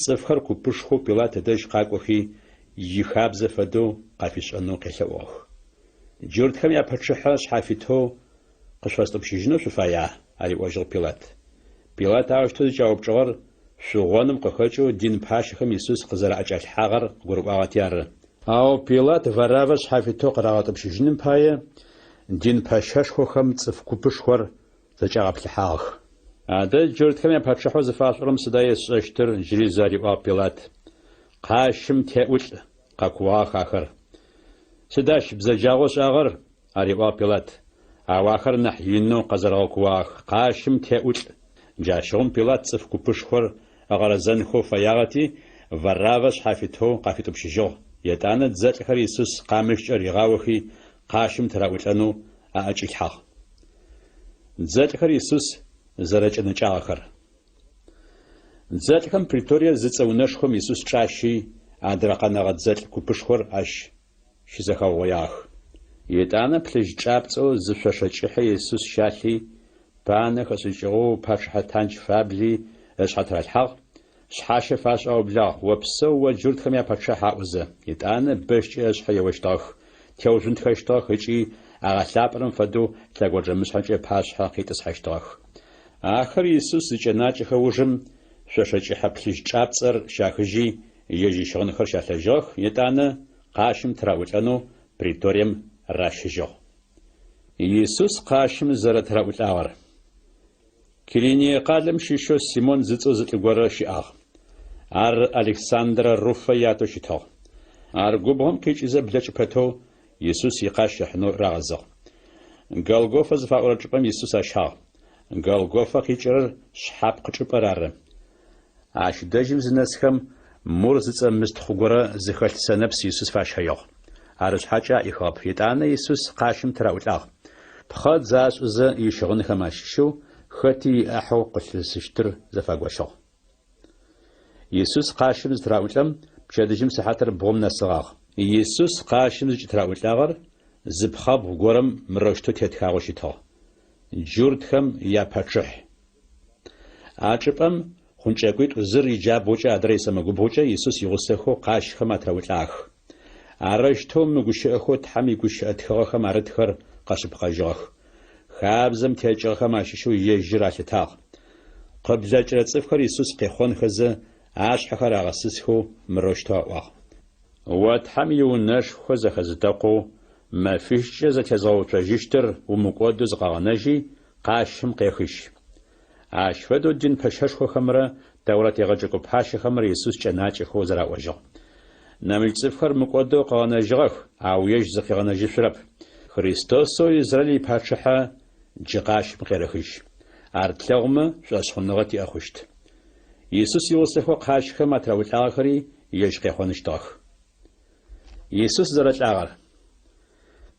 Speaker 1: Цӏыфхэр купышхоу Пилат ыдэжь къакӏохи, ихабзэ фэдэу къафишӏэнэу къелъэӏугъэх. Джуртхэм япачъыхьэ шъхьафитэу къышъуфэстӏупщыжьынэу шъуфая? ариӏожьыгъ Пилат. Пилат аущтэу зыкӏяупчӏыгъэр шъугъоным къыхэкӏэу дин пащэхэм Исус къызэраӏэкӏалъхьагъэр къыгурыӏуагъэти ары. Ау Пилат Вараввэ шъхьафитэу къырагъэтӏупщыжьыным пае дин пэщэшхохэм цӏыф купышхор зэкӏагъэплъыхьагъэх. Адэ джуртхэм япачъыхьэу зыфашъуӏорэм сыда есшӏэщтыр? джыри зэ ариӏуагъ Пилат. Къащым теӏулӏ! къэкууагъэх ахэр. Сыд ащ бзэджагъэу ышӏагъэр? ариӏуагъ Пилат. Ау ахэр нахь инэу къэзэрэгъэкууагъэх, Къащым теӏулӏ! Джащыгъум Пилат цӏыф купышхор ыгъэрэзэнхэу фэягъэти, Вараввэ шъхьафитэу къафитӏупщыжьыгъ. Етӏанэ дзэлӏхэр Исус къамыщкӏэ ригъаохи, къащым тыраӏулӏэнэу аӏэкӏилъхьагъ. Дзэлӏхэр Исус зэрэкӏэнэкӏагъэхэр. Дзэлӏхэм преторие зыцӏэ унэшхом Исус чӏащи, адрэ къэнэгъэ дзэлӏ купышхор ащ щызэхаугъоягъэх. Етӏанэ плъыжь чӏапцӏэу зы шъошэ кӏыхьэ Исус щалъи, панэ хэшӏыкӏыгъэу пачъыхьэ тандж фабли ышъхьэ тыралъхьагъ, шъхьащэ фашӏэу аублагъ, Опсэу о джуртхэм япачъыхь аӏозэ. Етӏанэ бэщкӏэ ышъхьэ еощтыгъэх, теужъунтхэщтыгъэх ыкӏи агъэлъапӏэрэм фэдэу лъэгонджэмышъхьэкӏэ ыпашъхьэ къитӏысхьэщтыгъэх. Ахэр Исус зыкӏэнакӏэхэ ужым, шъошэ кӏыхьэ плъыжь чӏапцӏэр щахыжьи, ежь ищыгъынхэр щалъэжьыгъэх, етӏанэ къащым тыраӏулӏэнэу преторием ращыжьыгъ. Исус къащым зэрэтыраӏулӏагъэр. Кириние къалэм щыщэу Симон зыцӏэу зы лӏы горэ щыӏагъ. Ар Александрэ Руфэ ятэу щытыгъ. Ар губгъом къикӏызэ блэкӏ пэтэу, Исус икъащ ыхьынэу рагъэзыгъ. Голгофэ зыфаӏорэ чӏыпӏэм Исус ащагъ. Голгофэ къикӏырэр шъхьапкъ чӏыпӏэр ары. Ащ дэжьым зынэсхэм, мур зыцӏэ мыстхъу горэ зыхэлъ сэнэпс Исус фащэигъ. Арышъхьакӏэ аӏихыгъэп. Етӏанэ Исус къащым тыраӏулӏагъ. Пхъэдз ашӏызэ ищыгъынхэм ащыщэу хэти иӏахьэу къылъысыщтыр зэфагощыгъ. Исус къащым зытыраӏулӏэм, пчэдыжьым сыхьатыр бгъум нэсыгъагъ. Исус къащым зыкӏытыраӏулӏагъэр зы пхъэбгъу горэм мырэущтэу тетхагъэу щытыгъ, Джуртхэм япачъыхь. А чӏыпӏэм хъункӏэкӏуитӏу зыр иджабгъукӏэ адрэр исэмэгубгъукӏэ Исус игъусэхэу къащхэм атыраӏулӏагъэх. Арэущтэу мы гущыӏэхэу Тхьэм игущыӏэ тхыгъэхэм арытхэр къэшъыпкъэжьыгъэх. Хабзэм текӏыгъэхэм ащыщэу ежьыр алъытагъ. Къыблэкӏырэ цӏыфхэр Исус къехъонхэзэ, ашъхьэхэр агъэсысхэу мырэущтэу аӏуагъ. О Тхьэм иунэшхо зэхэзытэкъоу, мэфищкӏэ зэтезгъэуцожьыщтыр умыкӏодэу зыкъэгъэнэжьи, къащым къехыжь. Ащ фэдэу дин пэщэшхохэмрэ Тэурат егъэджэкӏо пащэхэмрэ Исус кӏэнакӏэхэу зэраӏожьыгъ. Нэмыкӏ цӏыфхэр мыкӏодэу къыгъэнэжьыгъэх, ау ежь зыкъигъэнэжьышъурэп. Христосэу Израиль ипачъыхьэ джы къащым къерэхыжь. Ар тлъэгъумэ, шӏошъхъуныгъэ тиӏэ хъущт. Исус игъусэхэу къащхэм атыраулӏагъэхэри ежь къехъоныщтыгъэх. Исус зэрэлӏагъэр.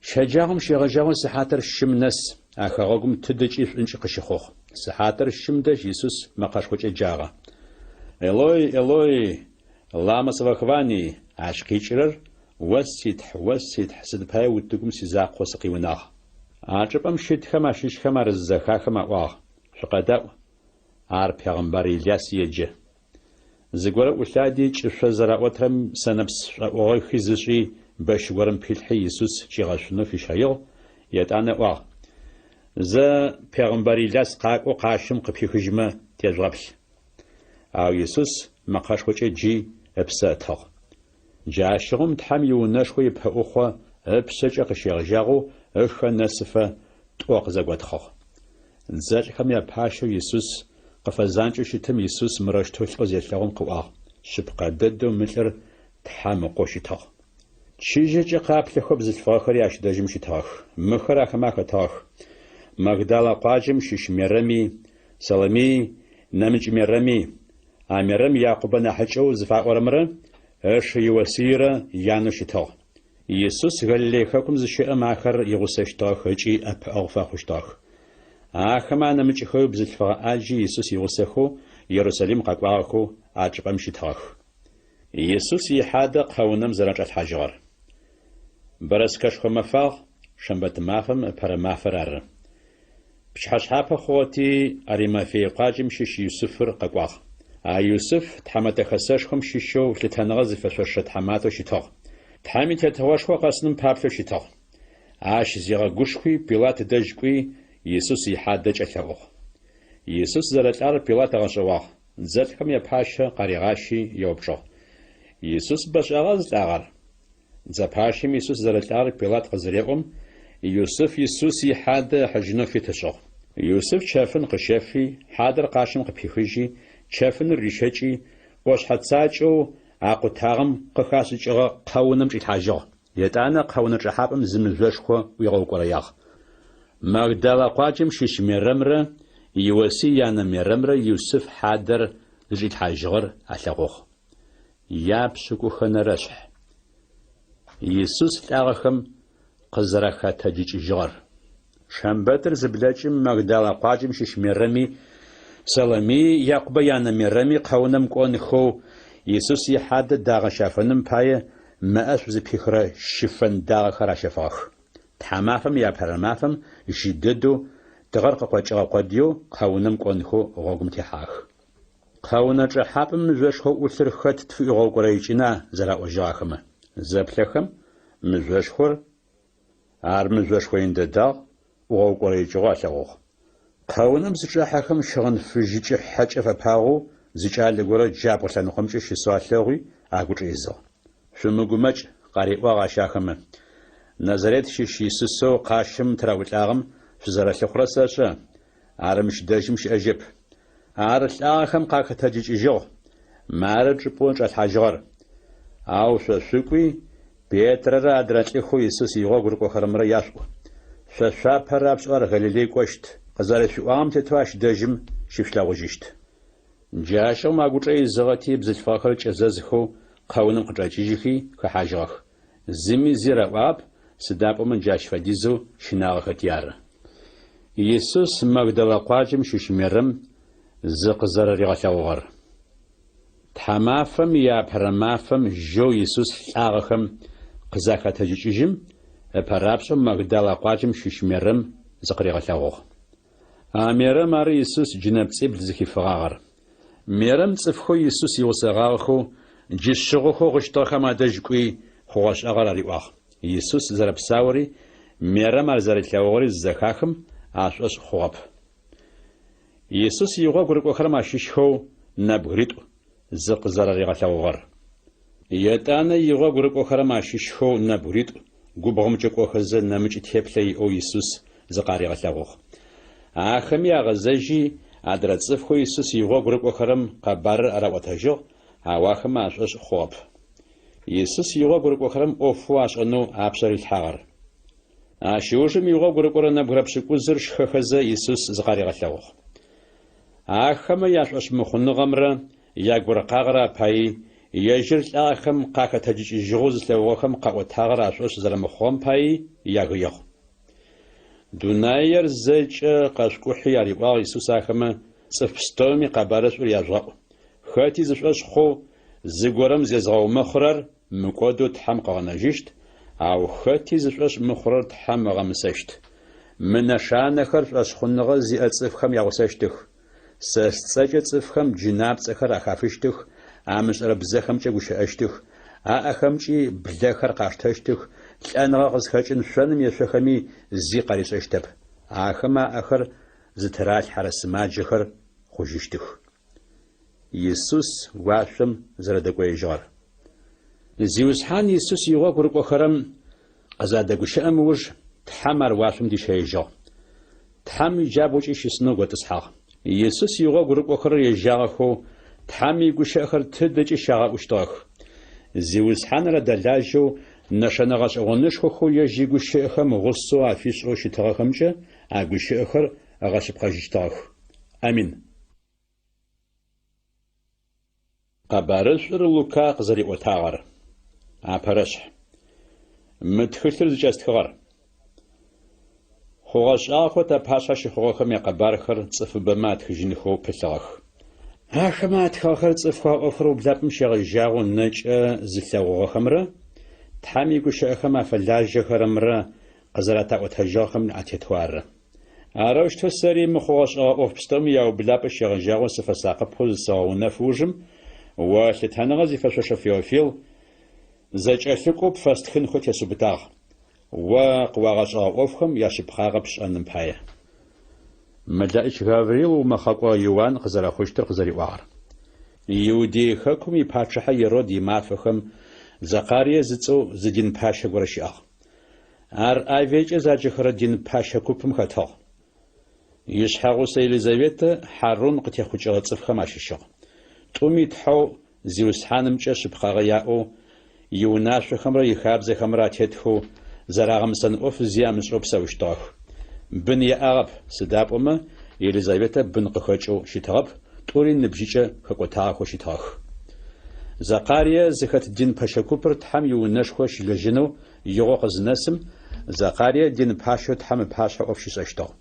Speaker 1: Щэджагъом щегъэжьагъэу сыхьатыр щым нэс а хэгъэгум тыдэкӏи шӏункӏ къыщыхъугъ. Сыхьатыр щым дэжь Исус мэкъэшхокӏэ джагъэ. Элой, Элой, лама савахвани? Ащ къикӏырэр, О си Тхь, о си Тхь, сыд пае утыгум сизакъоу сыкъиунагъ? А чӏыпӏэм щытхэм ащыщхэм ар зызэхахым аӏуагъ, Шъукъэдаӏу, ар пегъымбар Иляс еджэ. Зыгорэ ӏулъади, кӏышъо зэраӏотрэм сэнэпс шӏоӏугъэхи зышӏи, бэщ горэм пилъхьи, Исус кӏигъэшъунэу фищэигъ, етӏанэ ыӏуагъ, Зэ пегъымбар Иляс къакӏоу къащым къыпихыжьмэ, тежъугъэплъ. Ау Исус мэкъэшхокӏэ джи, ыпсэ ытыгъ. Джащыгъум Тхьэм иунэшхо ипэӏухъо ыпшъэкӏэ къыщегъэжьагъэу ыхэ нэсыфэ тӏо къызэготхъыгъ. Дзэлӏхэм япащэу Исус къыфэзанкӏэу щытым Исус мырэущтэу лӏэу зелъэгъум къыӏуагъ, Шъыпкъэ дэдэу мы лӏыр Тхьэм Ыкъоу щытыгъ. Чыжьэкӏэ къаплъэхэу бзылъфыгъэхэри ащ дэжьым щытыгъэх. Мыхэр ахэмэ ахэтыгъэх, Магдала къуаджэм щыщ Мерэми, Саломии, нэмыкӏ Мерэми, а Мерэм Якъубэ нахьыкӏэу зыфаӏорэмрэ ыш Иосыйрэ янэу щытыгъ. Исус Галилей хэкум зыщэӏэм ахэр игъусэщтыгъэх ыкӏи ӏэпыӏэгъу фэхъущтыгъэх. Ахэмэ анэмыкӏхэуи бзылъфыгъэ ӏаджи Исус игъусэхэу Ерусалим къэкӏуагъэхэу а чӏыпӏэм щытыгъэх. Исус ихьадэ къэунэм зэрачӏалъхьажьыгъэр. Бэрэскэшхо мэфагъ, шэмбэт мафэм ыпэрэ мафэр ары. Пчыхьэшъхьапэ хъугъэти, Аримафей къуаджэм щыщ Юсыфыр къэкӏуагъ. А Юсыф Тхьэмэтэ Хэсэшхом щыщэу лъытэныгъэ зыфэшъошэ тхьаматэу щытыгъ. Тхьэм и Тетыгъошхо къэсыным паплъэу щытыгъ. Ащ зигъэгушхуи, Пилат дэжь кӏуи, Исус ихьадэ кӏэлъэӏугъ. Исус зэрэлӏагъэр Пилат ыгъэшӏэгъуагъ. Дзэлӏхэм япащэ къаригъащи еупчӏыгъ, Исус бэшӏагъа зылӏагъэр? Дзэпащэм Исус зэрэлӏагъэр Пилат къызыреӏом, Юсыф Исус ихьадэ ыхьыжьынэу фит ышӏыгъ. Юсыф чэфын къыщэфи, хьадэр къащым къыпихыжьи, чэфыныр рищэкӏи, ӏошъхьэ цакӏэу акъутагъэм къыхашӏыкӏыгъэ къэунэм чӏилъхьажьыгъ. Етӏанэ къэунэ чӏэхьапӏэм зы мыжъошхо ӏуигъэукӏорэягъ. Магдала къуаджэм щыщ Мерэмрэ Иосый янэ Мерэмрэ Юсыф хьадэр зычӏилъхьажьыгъэр алъэгъугъ. Япшӏыкӏухэнэрэ шъхь. Исус лӏагъэхэм къызэрахэтэджыкӏыжьыгъэр. Шэмбэтыр зыблэкӏым Магдала къуаджэм щыщ Мерэми, Саломии, Якъубэ янэ Мерэми къэунэм кӏонхэу Исус ихьадэ дагъэ щафэным пае мэӏэшӏу зыпихырэ щыфэн дагъэхэр ащэфыгъэх. Тхьамафэм иапэрэ мафэм жьы дэдэу, тыгъэр къыкъокӏыгъэ къодыеу къэунэм кӏонхэу гъогум техьагъэх. Къэунэ чӏэхьапӏэм мыжъошхоу ӏулъыр хэт тфыӏуигъэукӏорэикӏына зэраӏожьыгъ ахэмэ. Зэплъэхэм, мыжъошхор, ар мыжъошхо ин дэдагъ, ӏугъэукӏорэикӏыгъэу алъэгъугъ. Къэунэм зычӏахьэхэм щыгъын фыжьы кӏыхьэкӏэ фэпагъэу зы кӏалэ горэ джабгъу лъэныкъомкӏэ щысэу алъэгъуи, агучӏэ изыгъ. Шъумыгумэкӏ, къариӏуагъ ащ ахэмэ. Назарет щыщ Исусэу къащым тыраулӏагъэм шъузэрэлъыхъурэр сэшӏэ. Ар мыщ дэжьым щыӏэжьэп. Ар лӏагъэхэм къахэтэджыкӏыжьыгъ, мары чӏыпӏэу чӏалъхьажьыгъэр. Ау шъо шъукӏуи, Петрэрэ адрэ лӏыхэу Исус игъогу рыкӏохэрэмрэ яшъуӏу. Шъо шъуапэ рапшӏэу ар Галилей кӏощт, къызэрэшъуиӏуагъэм тетэу ащ дэжьым щышъулъэгъужьыщт. Джащыгъум агучӏэ изыгъэти, бзылъфыгъэхэр кӏэзэзхэу къэунэм къычӏэкӏыжьыхи хэхьажьыгъэх. Зыми зи раӏуагъэп, сыда пӏомэ джащ фэдизэу щынагъэхэти ары. Исус Магдала къуаджэм щыщ Мерэм зыкъызэрэригъэлъэгъугъэр. Тхьамафэм иапэрэ мафэм жьэу Исус лӏагъэхэм къызахэтэджыкӏыжьым, ыпэрапшӏэу Магдала къуаджэм щыщ Мерэм зыкъыригъэлъэгъугъ. А Мерэм ары Исус джынэпцӏибл зыхифыгъагъэр. Мерэм цӏыфхэу Исус игъусэгъагъэхэу, джы шъыгъохэу гъыщтыгъэхэм адэжь кӏуи, хъугъэ-шӏагъэр ариӏуагъ. Исус зэрэпсаури, Мерэм ар зэрилъэгъугъэри зызэхахым, ашӏошъ хъугъэп. Исус игъогу рыкӏохэрэм ащыщхэу нэбгыритӏу зыкъызэраригъэлъэгъугъэр. Етӏанэ игъогу рыкӏохэрэм ащыщхэу нэбгыритӏу губгъомкӏэ кӏохэзэ нэмыкӏ теплъэ иӏэу Исус зыкъаригъэлъэгъугъ. Ахэми агъэзэжьи, адрэ цӏыфхэу Исус игъогу рыкӏохэрэм къэбарыр араӏотэжьыгъ, ау ахэмэ ашӏошъ хъугъэп. Исус игъогу рыкӏохэрэм ӏофэу ашӏэнэу апшъэ рилъхьагъэр. Ащ ыужым игъогу рыкӏорэ нэбгырэ пшӏыкӏузыр шхэхэзэ Исус зыкъаригъэлъэгъугъ. Ахэмэ яшӏошъмыхъуныгъэмрэ ягуркъагъэрэ апаий, ежьыр лӏагъэхэм къахэтэджыкӏыжьыгъэу зылъэгъугъэхэм къаӏотагъэр ашӏошъ зэрэмыхъугъэм паий ягыигъ. Дунаер зэкӏэ къэшъукӏухьи, ариӏуагъ Исус ахэмэ, цӏыф пстэуми къэбарышӏур яжъугъэӏу. Хэти зышӏошъ хъоу, зыгорэм зезгъэумэхъырэр мыкӏодэу Тхьэм къыгъэнэжьыщт, ау хэти зышӏошъ мыхъурэр Тхьэм ыгъэмысэщт. Мы нэшанэхэр шӏошъхъуныгъэ зиӏэ цӏыфхэм ягъусэщтых. Сэ сцӏэкӏэ цӏыфхэм джынапцӏэхэр ахафыщтых, амышӏэрэ бзэхэмкӏэ гущыӏэщтых, аӏэхэмкӏи блэхэр къаштэщтых, лӏэныгъэ къызхэкӏын шъоным ешъохэми зи къаришӏэщтэп. Ахэмэ аӏэхэр зытыралъхьэрэ сымаджэхэр хъужьыщтых. Исус уашъом зэрэдэкӏоежьыгъэр. Зиусхьан Исус игъогу рыкӏохэрэм къызадэгущыӏэм ыуж, Тхьэм ар уашъом дищэежьыгъ. Тхьэм иджабгъукӏи щысынэу готӏысхьагъ. Исус игъогу рыкӏохэрэр ежьагъэхэу, Тхьэм игущыӏэхэр тыдэкӏи щагъэӏущтыгъэх. Зиусхьаныр адэлажьэу, нэшэнэ гъэшӏэгъонышхохэу ежь игущыӏэхэм гъусэу афишӏэу щытыгъэхэмкӏэ а гущыӏэхэр ыгъэшъыпкъэжьыщтыгъэх. Амин. Къэбарышӏур Лука къызэриӏотагъэр. Апэрэшъхь. Мы тхылъыр зыкӏэстхыгъэр. Хъугъэ-шӏагъэхэу тапашъхьэ щыхъугъэхэм якъэбархэр цӏыфыбэмэ атхыжьынхэу пылъыгъэх. Ахэмэ атхыгъэхэр цӏыфхэу а ӏофыр ублапӏэм щегъэжьагъэу нэкӏэ зылъэгъугъэхэмрэ Тхьэм игущыӏэхэм афэлажьэхэрэмрэ къызэратаӏотэжьыгъэхэм атетэу ары. Арэущтэу сэри мы хъугъэ-шӏэгъэ ӏоф пстэуми яублапӏэ щегъэжьагъэу сыфэсакъыпэу зысэгъэунэф ужым, о лъытэныгъэ зифэшъошэ Феофил, зэкӏэлъыкӏоу пфэстхынхэу тесыубытагъ, о къыуагъэшӏэгъэ ӏофхэм яшъыпкъагъэ пшӏэным пае. Мэлэӏич Гавриил умэхъэкӏо Иуан къызэрэхъущтыр къызэриӏуагъэр. Иудей хэкум ипачъыхьэ Ирод имафэхэм Зэкъарие зыцӏэу зы дин пащэ горэ щыӏагъ. Ар Авиекӏэ заджэхэрэ дин пащэ купым хэтыгъ. Ишъхьэгъусэ Елизаветэ Хьарун къытехъукӏыгъэ цӏыфхэм ащыщыгъ. Тӏуми Тхьэу Зиусхьанымкӏэ шъыпкъагъэ яӏэу, иунашъохэмрэ ихабзэхэмрэ атетхэу, зэрагъэмысэн ӏоф зи амышӏэу псэущтыгъэх. Бын яӏагъэп, сыда пӏомэ Елизаветэ бын къыхэкӏэу щытыгъэп, тӏури ныбжьыкӏэ хэкӏотагъэхэу щытыгъэх. Зэкъарие зыхэт дин пэщэ купыр Тхьэм иунэшхо щылэжьэнэу Игъо къызынэсым, Зэкъарие дин пащэу Тхьэм ыпашъхьэ ӏоф щишӏэщтыгъ.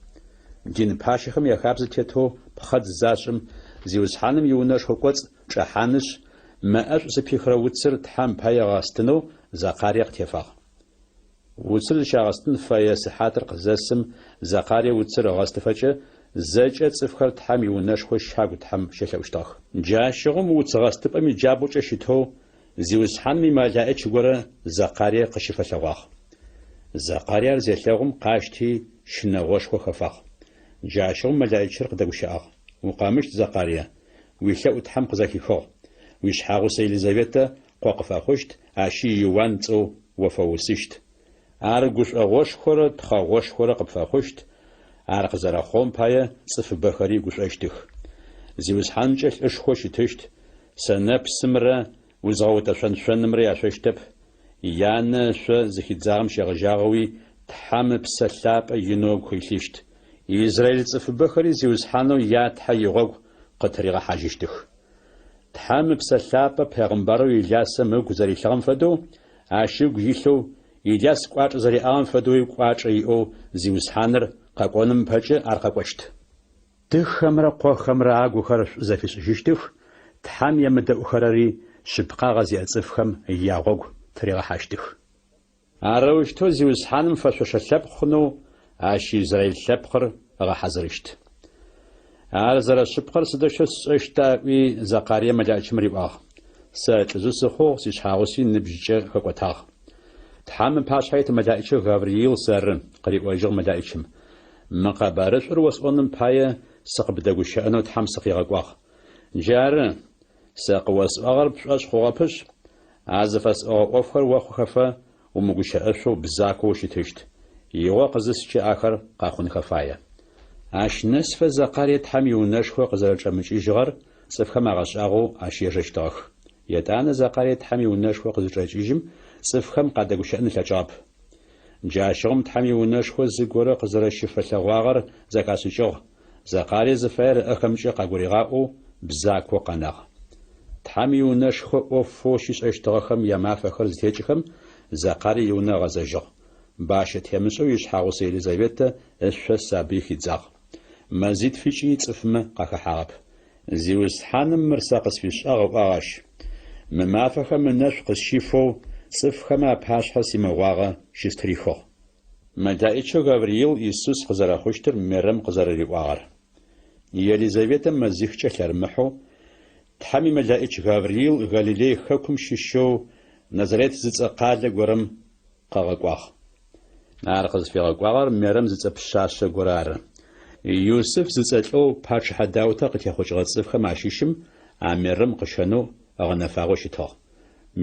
Speaker 1: Дин пащэхэм яхабзэ тетэу пхъэдз зашӏым, Зиусхьаным иунэшхо кӏоцӏ чӏэхьанышъ, мэ ӏэшӏу зыпихырэ уцыр Тхьэм пае ыгъэстынэу Зэкъарие къытефагъ. Уцыр зыщагъэстын фэе сыхьатыр къызэсым, Зэкъарие уцыр ыгъэстыфэкӏэ, зэкӏэ цӏыфхэр Тхьэм иунэшхо щагу Тхьэм щелъэӏущтыгъэх. Джащыгъум уц гъэстыпӏэм иджабгъукӏэ щытэу Зиусхьаным имэлаӏич горэ Зэкъарие къыщыфэлъэгъуагъ. Зэкъарие ар зелъэгъум къащти, щынэгъошхо хэфагъ. Джащыгъум мэлаӏичыр къыдэгущыӏагъ, Укъэмыщт, Зэкъарие, уилъэӏу Тхьэм къызэхихыгъ. Уишъхьагъусэ Елизаветэ къо къыфэхъущт, ащи Иуан цӏэу о фэуусыщт. Ар гушӏогъошхорэ тхъэгъошхорэ къыпфэхъущт, ар къызэрэхъугъэм пае цӏыфыбэхэри гушӏощтых. Зиусхьанымкӏэ лӏышхоу щытыщт, сэнэпсымрэ узгъэутэшъон шъонымрэ яшъощтэп, янэ ышъо зыхидзагъэм щегъэжьагъэуи Тхьэм Ыпсэ Лъапӏэ инэу ыгу илъыщт. Израиль цӏыфыбэхэри Зиусхьанэу я Тхьэ игъогу къытыригъэхьажьыщтых. Тхьэм Ыпсэ Лъапӏэ пегъымбарэу Илясэм ыгу зэрилъыгъэм фэдэу, ащ ыгу илъэу, Иляс кӏуачӏэ зэриӏагъэм фэдэуи кӏуачӏэ иӏэу Зиусхьаныр къэкӏоным ыпэкӏэ ар къэкӏощт. Тыхэмрэ къохэмрэ агухэр шӏу зэфишӏыжьыщтых, Тхьэм емыдэӏухэрэри шъыпкъагъэ зиӏэ цӏыфхэм ягъогу тыригъэхьащтых. Арэущтэу Зиусхьаным фэшъошэ лъэпкъ хъунэу ащ израил лъэпкъыр ыгъэхьазырыщт. Ар зэрэшъыпкъэр сыдэущтэу сшӏэщта? ыӏуи, Зэкъарие мэлэӏичым риӏуагъ. Сэ лӏыжъы сыхъугъ, сишъхьагъуси ныбжькӏэ хэкӏотагъ. Тхьэм ыпашъхьэ ит мэлаӏичэу Гавриил сэры, къыриӏожьыгъ мэлаӏичым. Мы къэбарышӏур осӏоным пае сыкъыбдэгущыӏэнэу Тхьэм сыкъигъэкӏуагъ. Джары, сэ къыосӏуагъэр пшӏошъ хъугъэпышъ, а зыфэсӏогъэ ӏофхэр охъухэфэ умыгущыӏэшъоу бзакоу ущытыщт. Игъо къызыскӏэ ахэр къэхъунхэ фае. Ащ нэсыфэ Зэкъарие Тхьэм иунэшхо къызэрэчӏэмыкӏыжьыгъэр цӏыфхэм агъэшӏагъоу ащ ежэщтыгъэх. Етӏанэ Зэкъарие Тхьэм иунэшхо къызычӏэкӏыжьым, цӏыфхэм къадэгущыӏэн ылъэкӏыгъэп. Джащыгъум Тхьэм иунэшхо зыгорэ къызэрэщыфэлъэгъуагъэр зэхашӏыкӏыгъ, Зэкъарие зыфаер ыӏэхэмкӏэ къагуригъаӏоу бзакоу къэнагъ. Тхьэм иунэшхо ӏофэу щишӏэщтыгъэхэм ямафэхэр зытекӏыхэм, Зэкъарие иунэ ыгъэзэжьыгъ. Бащэ темышӏэу ишъхьагъусэ Елизаветэ ышъо сабый хидзагъ. Мэзитфыкӏи цӏыфмэ къахэхьагъэп. Зиусхьаным мыр сэ къысфишӏагъ, ыӏуагъ ащ. Мы мафэхэм ынэшӏу къысщифэу, цӏыфхэмэ апашъхьэ симыгъуагъэ щыстырихыгъ. Мэлаӏичэу Гавриил Исус къызэрэхъущтыр Мерэм къызэрэриӏуагъэр. Елизаветэ мэзихкӏэ лъэрымыхьэу, Тхьэм имэлаӏич Гавриил Галилей хэкум щыщэу Назарет зыцӏэ къалэ горэм къыгъэкӏуагъ. Ар къызфигъэкӏуагъэр Мерэм зыцӏэ пшъашъэ горэ ары. Юсыф зыцӏэ лӏэу пачъыхьэ Даутэ къытехъукӏыгъэ цӏыфхэм ащыщым а Мерэм къыщэнэу ыгъэнэфагъэу щытыгъ.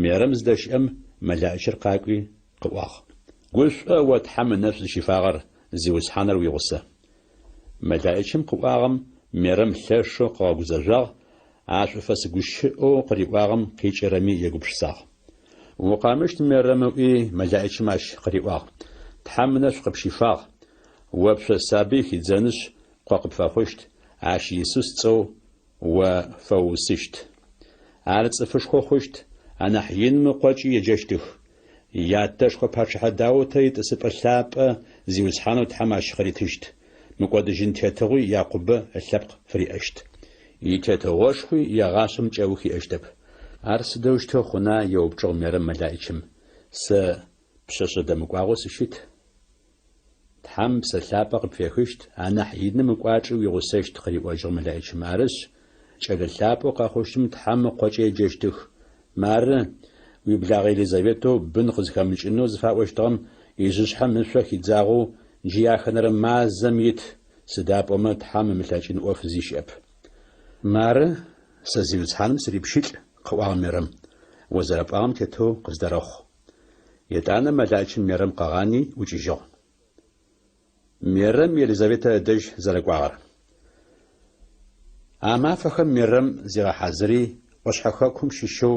Speaker 1: Мерэм зыдэщыӏэм мэлаӏичыр къакӏуи къыӏуагъ. Гушӏо, о Тхьэм ынэшӏу зыщифагъэр, Зиусхьаныр уигъусэ. Мэлаӏичым къыӏуагъэм Мерэм лъэшэу къыгъэгузэжъуагъ, а шӏуфэс гущыӏэу къыриӏуагъэм къикӏырэми егупшысагъ. Укъэмыщт, Мерэм, ыӏуи, мэлаӏичым ащ къыриӏуагъ, Тхьэм ынэшӏу къыпщифагъ, о пшъо сабый хидзэнышъ, къо къыпфэхъущт, ащ Исус цӏэу о фэуусыщт. Ар цӏыфышхо хъущт, анахь Иным Ыкъокӏи еджэщтых. Ятэшхо пачъыхьэ Даутэ итӏысыпӏэ лъапӏэ Зиусхьанэу Тхьэм ащ къыритыщт, мыкӏодыжьын тетыгъуи Якъубэ ылъэпкъ фыриӏэщт. Итетыгъошхуи егъашӏэм кӏэух иӏэщтэп. Ар сыдэущтэу хъуна? еупчӏыгъ Мерэм мэлаӏичым. Сэ пшъэшъэ дэмыкӏуагъэу сыщыт. Тхьэм Псэ Лъапӏэ къыпфехыщт, анахь Иным ыкӏуачӏи уигъусэщт, къыриӏожьыгъ мэлаӏичым. Арышъ, кӏэлэ лъапӏэу къэхъущтым Тхьэм Ыкъокӏэ еджэщтых. Мары, уиблагъэ Елизаветэу бын къызхэмыкӏынэу зыфаӏощтыгъэм ижъышъхьэм ышъо хидзагъэу джы яхэнэрэ мазэм ит, сыда пӏомэ Тхьэм ымылъэкӏын ӏоф зи щыӏэп. Мары, сэ Зиусхьаным сырипщылӏ, къыӏуагъ Мерэм, о зэрэпӏуагъэм тетэу къыздэрэхъу. Етӏанэ мэлаӏичым Мерэм къыгъани ӏукӏыжьыгъ. Мерэм Елизаветэ ыдэжь зэрэкӏуагъэр. А мафэхэм Мерэм зигъэхьазыри, ӏошъхьэ хэкум щыщэу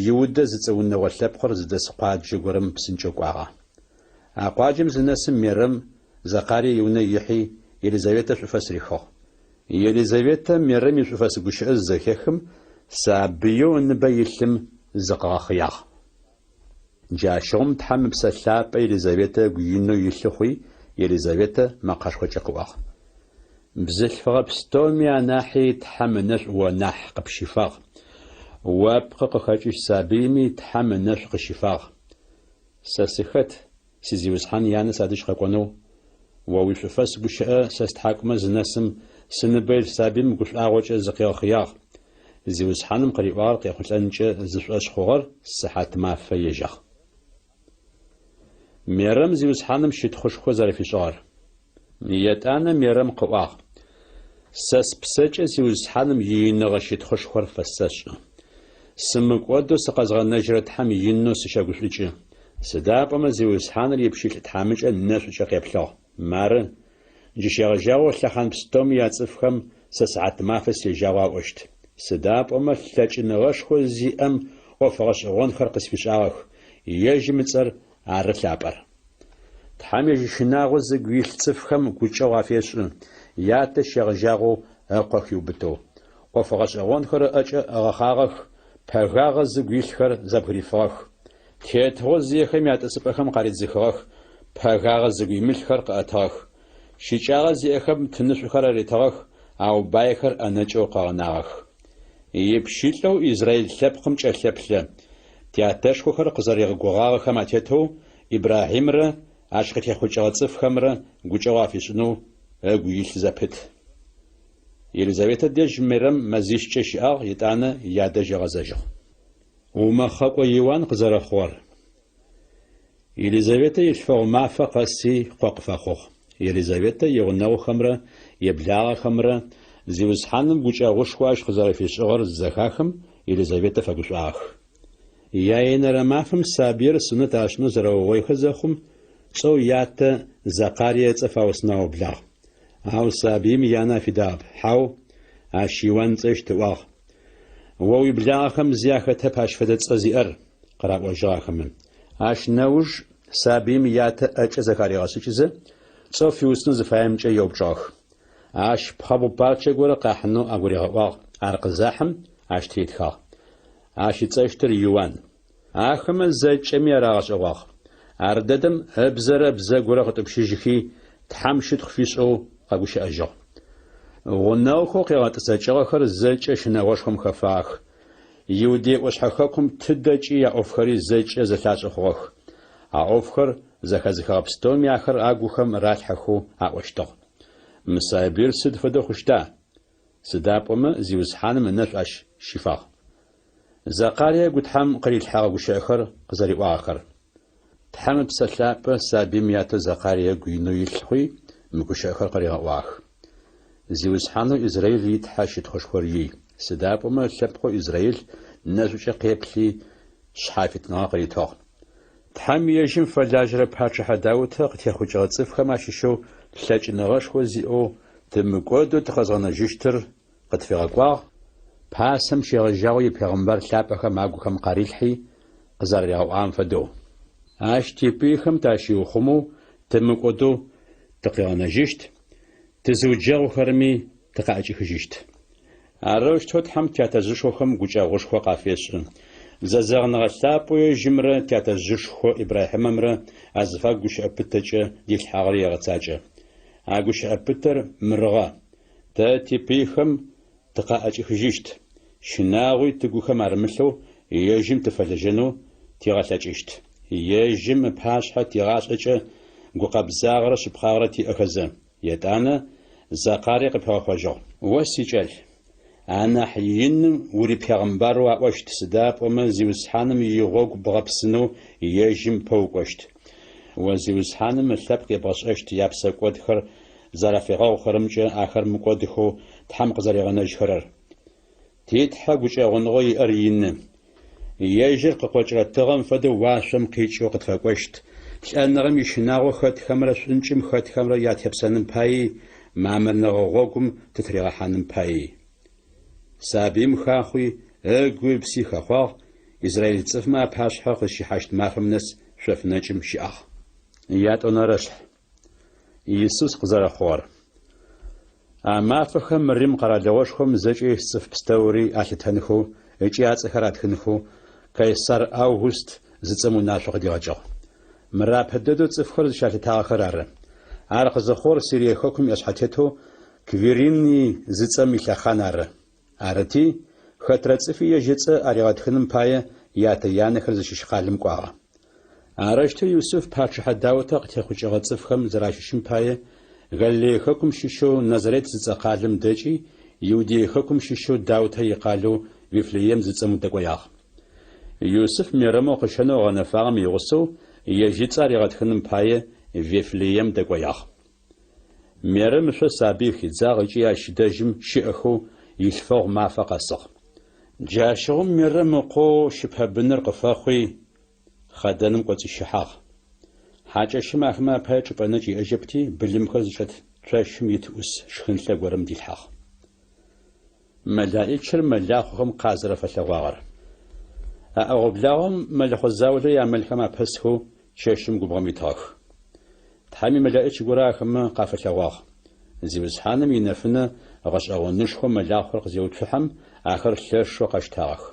Speaker 1: Иудэ зыцӏэ унэгъо лъэпкъыр зыдэс къуаджэ горэм псынкӏэу кӏуагъэ. А къуаджэм зынэсым Мерэм Зэкъарие иунэ ихьи, Елизаветэ шӏуфэс рихыгъ. Елизаветэ Мерэм ишӏуфэс гущыӏэ зызэхехым, сабыеу ыныбэ илъым зыкъыгъэхъыягъ. Джащыгъум Тхьэм Ыпсэ Лъапӏэ Елизаветэ ыгу инэу илъы хъуи, Елизаветэ мэкъэшхокӏэ къыӏуагъ. Бзылъфыгъэ пстэуми анахьи Тхьэм ынэшӏу о нахь къыпщифагъ. О пкъы къыхэкӏыщт сабыйми Тхьэм ынэшӏу къыщифагъ. Сэ сыхэт, си Зиусхьан янэ садэжь къэкӏонэу? О уишӏуфэс гущыӏэ сэ стхьакӏумэ зынэсым, сыныбэ илъ сабыим гушӏуагъокӏэ зыкъигъэхъыягъ. Зиусхьаным къыриӏуагъэр къехъулӏэнкӏэ зышӏошъ хъугъэр сыхьатмафэ ежьагъ. Мерэм Зиусхьаным щытхъушхо зэрэфишӏыгъэр. Етӏанэ Мерэм къыӏуагъ, Сэ спсэкӏэ Зиусхьаным ииныгъэ щытхъушхор фэсэшӏы. Сымыкӏодэу сыкъэзгъэнэжьырэ Тхьэм инэу сыщэгушӏукӏы. Сыда пӏомэ Зиусхьаныр ипщылӏ тхьамыкӏэ нэшӏукӏэ къеплъыгъ. Мары, джы щегъэжьагъэу лъэхъан пстэуми яцӏыфхэм сэ сыхьатмафэ сежьагъэу аӏощт. Сыда пӏомэ лъэкӏыныгъэшхо зиӏэм ӏоф гъэшӏэгъонхэр къысфишӏагъэх, ежьым ыцӏэр ары лъапӏэр. Тхьэм ежь ищынагъо зыгу илъ цӏыфхэм гукӏэгъу афешӏы, ятэ щегъэжьагъэу ыкъо хиубытэу. ӏоф гъэшӏэгъонхэр ыӏэкӏэ ыгъэхъагъэх, пэгагъэ зыгу илъхэр зэбгырифыгъэх. Тетыгъо зиехэм ятӏысыпӏэхэм къаридзыхыгъэх, пэгагъэ зыгу имылъхэр къыӏэтыгъэх. Щыкӏагъэ зиӏэхэм тынышӏухэр аритыгъэх, ау байхэр ӏэнэкӏэу къыгъэнагъэх. Ипщылӏэу израил лъэпкъым кӏэлъэплъэ, тятэшхохэр къызэригъэгугъагъэхэм атетэу Ибрахьимрэ ащ къытехъукӏыгъэ цӏыфхэмрэ гукӏэгъу афишӏынэу ыгу илъ зэпыт. Елизаветэ дэжь Мерэм мэзищкӏэ щыӏагъ, етӏанэ ядэжь ыгъэзэжьыгъ. Умэхъэкӏо Иуан къызэрэхъугъэр. Елизаветэ илъфэгъу мафэ къэси къо къыфэхъугъ. Елизаветэ игъунэгъухэмрэ иблагъэхэмрэ Зиусхьаным гукӏэгъушхо ащ къызэрэфишӏыгъэр зызэхахым, Елизаветэ фэгушӏуагъэх. Яенэрэ мафэм сабыир сунэт ашӏынэу зэрэугъоихэ зэхъум, цӏэу ятэ Зэкъарие ыцӏэ фаусынэу аублагъ. Ау сабыим янэ афидагъэп, Хьау, ащ Иуан ыцӏэщт, ыӏуагъ. О уиблагъэхэм зи ахэтэп ащ фэдэ цӏэ зиӏэр, къыраӏожьыгъ ахэмэ. Ащ нэуж сабыим ятэ ӏэкӏэ зэхаригъэшӏыкӏызэ, цӏэу фиусынэу зыфаемкӏэ еупчӏыгъэх. Ащ пхъэбгъу парчэ горэ къахьынэу агуригъэӏуагъ, ар къызахьым, ащ тыритхагъ. Ащ ыцӏэщтыр Иуан. Ахэмэ зэкӏэми ар агъэшӏэгъуагъ. Ардэдэм ыбзэрэ ыбзэгурэ къытӏупщыжьыхи, Тхьэм щытхъу фишӏэу къэгущыӏэжьыгъ. Гъунэгъухэу къегъэтӏысэкӏыгъэхэр зэкӏэ щынэгъошхом хэфагъэх. Иудей ӏошъхьэ хэкум тыдэкӏи яӏофхэри зэкӏэ зэлъашӏэ хъугъэх. А ӏофхэр зэхэзыхыгъэ пстэуми ахэр агухэм ралъхьэхэу аӏощтыгъ. Мы сабыир сыд фэдэу хъущта? Сыда пӏомэ Зиусхьаным ынэшӏу ащ щифагъ. Зэкъарие ыгу Тхьэм къырилъхьэгъэ гущыӏэхэр къызэриӏуагъэхэр. Тхьэм Ыпсэ Лъапӏэ сабыим ятэу Зэкъарие ыгу инэу илъ хъуи, мы гущыӏэхэр къыригъэӏуагъэх. Зиусхьанэу Израил и Тхьэ щытхъушхор ий, сыда пӏомэ ылъэпкъэу Израил нэшӏукӏэ къеплъи, шъхьафитныгъэ къыритыгъ. Тхьэм ежьым фэлажьэрэ пачъыхьэ Даутэ къытехъукӏыгъэ цӏыфхэм ащыщэу лъэкӏыныгъэшхо зиӏэу тымыкӏодэу тыкъэзгъэнэжьыщтыр къытфигъэкӏуагъ, пасэм щегъэжьагъэу ипегъымбар лъапӏэхэм агухэм къарилъхьи, къызэраригъэӏуагъэм фэдэу. Ащ типыйхэм тащиухъумэу тымыкӏодэу тыкъигъэнэжьыщт, тызыуджэгъухэрэми тыкъаӏэкӏихыжьыщт. Арэущтэу Тхьэм тятэжъышхохэм гукӏэгъушхо къафешӏы, зэзэгъыныгъэ лъапӏэу ежьымрэ тятэжъышхо Ибрахьимэмрэ азыфагу гущыӏэ пытэкӏэ дилъхьагъэр егъэцакӏэ. А гущыӏэ пытэр мырыгъэ, Тэ типыйхэм тыкъаӏэкӏихыжьыщт, щынагъуи тыгухэм арымылъэу ежьым тыфэлэжьэнэу тигъэлъэкӏыщт. Ежьым ыпашъхьэ тигъашӏэкӏэ гукъэбзагъэрэ шъыпкъагъэрэ тиӏэхэзэ. Етӏанэ Зэкъарие къыпигъэхъожьыгъ. О, сикӏал, анахь Иным урипегъымбарэу аӏощт, сыда пӏомэ Зиусхьаным игъогу бгъэпсынэу ежьым ыпэ укӏощт. О Зиусхьаным ылъэпкъ ебгъэшӏэщт япсэкӏодхэр зэрафигъэгъухэрэмкӏэ ахэр мыкӏодыхэу Тхьэм къызэригъэнэжьхэрэр. Ти Тхьэ гукӏэгъуныгъэу иӏэр ины. Ежьыр къыкъокӏырэ тыгъэм фэдэу уашъом къикӏэу къытфэкӏощт, лӏэныгъэм ищынагъо хэтхэмрэ шӏункӏым хэтхэмрэ ятепсэным паий, мамырныгъэ гъогум тытыригъэхьаным паий. Сабыим хахъуи, ыгуи ыпси хэхъуагъ, израиль цӏыфмэ апашъхьэ къызщихьащт мафэм нэс шъоф нэкӏым щыӏагъ. Ятӏонэрэшъхь. Исус къызэрэхъугъэр. А мафэхэм Рим къэралыгъошхом зэкӏэ ис цӏыф пстэури алъытэнхэу ыкӏи ацӏэхэр атхынхэу Кайсар Август зыцӏэм унашъо къыдигъэкӏыгъ. Мыр апэ дэдэу цӏыфхэр зыщалъытагъэхэр ары. Ар къызыхъугъэр Сирие хэкум иӏэшъхьэтетэу Квириний зыцӏэм илъэхъан ары. Арыти, хэтрэ цӏыфи ежь ыцӏэ аригъэтхыным пае ятэ-янэхэр зыщыщ къалэм кӏуагъэ. Арэущтэу Юсыф пачъыхьэ Даутэ къытехъукӏыгъэ цӏыфхэм зэращыщым пае Галилее хэкум щыщэу Назарет зыцӏэ къалэм дэкӏи, Иудее хэкум щыщэу Даутэ икъалэу Вифлеем зыцӏэм дэкӏоягъ. Юсыф Мерэмэу къыщэнэу ыгъэнэфагъэм игъусэу ежь ыцӏэ аригъэтхыным пае Вифлеем дэкӏоягъ. Мерэм ышъо сабый хидзагъ ыкӏи ащ дэжьым щыӏэхэу илъфэгъу мафэ къэсыгъ. Джащыгъум Мерэм ыкъоу щыпэбыныр къыфэхъуи, хъэдэным кӏоцӏищыхьагъ. Хьакӏэщым ахэмэ апае чӏыпӏэ нэкӏ иӏэжьэпти, былымхэр зычӏэт цощым ит ӏус шхынлъэ горэм дилъхьагъ. Мэлаӏичыр мэлахъохэм къазэрэфэлъэгъуагъэр. А ӏэгъо-благъом мэлэхъо заулэ ямэлхэм апэсхэу чэщым губгъом итыгъэх. Тхьэм имэлэӏич горэ ахэмэ къафэлъэгъуагъ. Зиусхьаным инэфынэ гъэшӏэгъонышхо мэлахъор къызеуцухьэм, ахэр лъэшэу къэщтагъэх.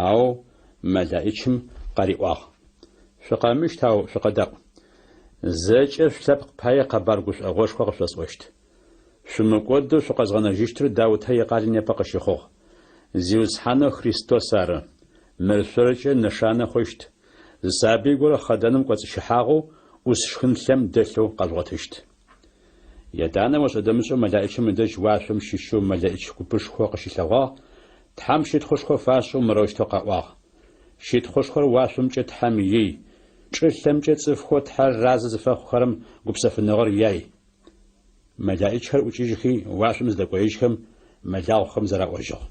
Speaker 1: Ау мэлаӏичым къариӏуагъ, Шъукъэмыщт, ау шъукъэдаӏу. Зэкӏэ шъулъэпкъ пае къэбар гушӏогъошхо къышъосӏощт. Шъумыкӏодэу шъукъэзгъэнэжьыщтыр Даутэ икъалэ непэ къыщыхъугъ. Зиусхьанэу Христос ары. Мыр шъоркӏэ нэшанэ хъущт, зы сабый горэ хъэдэным кӏоцӏыщыхьагъэу ӏус шхынлъэм дэлъэу къэжъугъотыщт. Етӏанэ ошӏэ-дэмышӏэу мэлаӏичым ыдэжь уашъом щыщэу мэлэӏич купышхо къыщылъэгъуагъ, Тхьэм щытхъушхо фашӏэу мырэущтэу къаӏуагъ, Щытхъушхор уашъомкӏэ Тхьэм ий! Чӏылъэмкӏэ цӏыфхэу Тхьэр разэ зыфэхъухэрэм гупсэфыныгъэр яй. Мэлаӏичхэр ӏукӏыжьхи, уашъом зыдэкӏоежьхэм, мэлахъохэм зэраӏожьыгъ.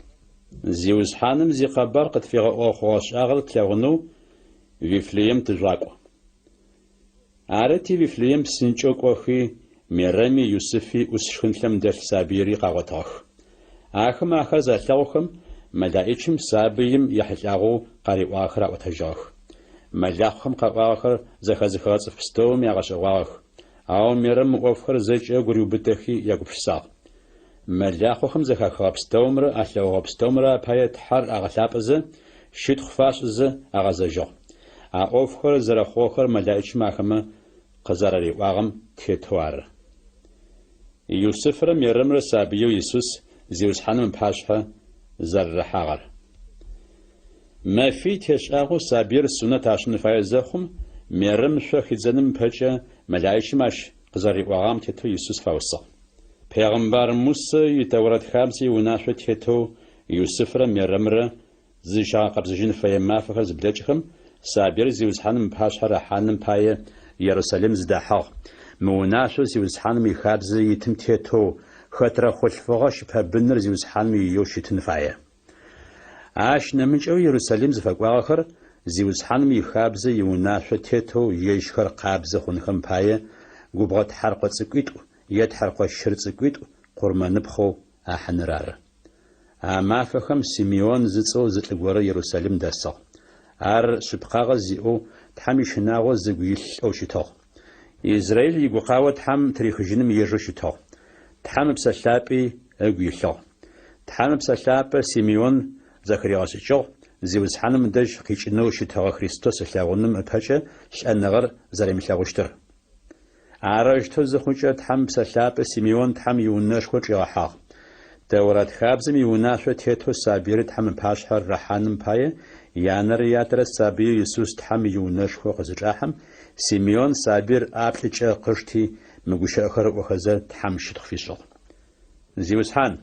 Speaker 1: Зиусхьаным зикъэбар къытфигъэӏугъэ хъугъэ-шӏагъэр тлъэгъунэу Вифлеем тыжъугъакӏу. Арыти, Вифлеем псынкӏэу кӏохи, Мерэми Юсыфи ӏус шхынлъэм дэлъ сабыири къагъотыгъэх. Ахэм ахэр залъэгъухэм, мэлаӏичым сабыим ехьылӏагъэу къариӏуагъэхэр аӏотэжьыгъэх. Мэлахъохэм къаӏуагъэхэр зэхэзыхыгъэ цӏыф пстэуми агъэшӏэгъуагъэх, ау Мерэм мы ӏофхэр зэкӏэ ыгу риубытэхи ягупшысагъ. Мэлахъохэм зэхахыгъэ пстэумрэ алъэгъугъэ пстэумрэ апае Тхьэр агъэлъапӏэзэ, щытхъу фашӏызэ агъэзэжьыгъ. А ӏофхэр зэрэхъугъэхэр мэлаӏичым ахэмэ къызэрариӏуагъэм тетэу ары. Юсыфрэ Мерэмрэ сабыеу Исус Зиусхьаным ыпашъхьэ зэрэрахьагъэр. Мэфий тешӏагъэу сабыир сунэт ашӏын фае зэхъум, Мерэм шъо хидзэным ыпэкӏэ мэлаӏичым ащ къызэриӏогъагъэм тетэу Исус фаусыгъ. Пегъымбар Мусэ и Тэурэт хабзэ иунашъо тетэу Юсыфрэ Мерэмрэ зызщагъэкъэбзэжьын фэе мафэхэр зыблэкӏхэм, сабыир Зиусхьаным ыпашъхьэ рахьаным пае Ерусалим зыдахьыгъ. Мы унашъоу Зиусхьаным ихабзэ итым тетэу, хэтрэ хъулъфыгъэ щыпэбыныр Зиусхьаным иеу щытын фае. Ащ нэмыкӏэу Ерусалим зыфэкӏуагъэхэр Зиусхьаным ихабзэ иунашъо тетэу ежьхэр къабзэ хъунхэм пае губгъо тхьэркъо цӏыкӏуитӏу е тхьэркъо щыр цӏыкӏуитӏу къурмэныпхъэу ахьыныр ары. А мафэхэм Симеон зыцӏэу зы лӏы горэ Ерусалим дэсыгъ. Ар шъыпкъагъэ зиӏэу, Тхьэм ищынагъо зыгу илъ лӏэу щытыгъ. Израил игукъао Тхьэм тырихыжьыным ежэу щытыгъ. Тхьэм Ыпсэ Лъапӏи ыгу илъыгъ. Тхьэм Ыпсэ Лъапӏэ Симеон зэхыригъэшӏыкӏыгъ, Зиусхьаным ыдэжь къикӏынэу щытыгъэ Христос ылъэгъуным ыпэкӏэ лӏэныгъэр зэримылъэгъущтыр. Арэущтэу зыхъукӏэ, Тхьэм Ыпсэ Лъапӏэ Симеон Тхьэм иунэшхо чӏигъэхьагъ. Тэурат хабзэм иунашъо тетэу сабыир Тхьэм ыпашъхьэ рахьаным пае, янэрэ ятэрэ сабыеу Исус Тхьэм иунэшхо къызычӏахьэм, Симеон сабыир ӏаплӏыкӏэ къышти, мы гущыӏэхэр ыӏохэзэ Тхьэм щытхъу фишӏыгъ. Зиусхьан!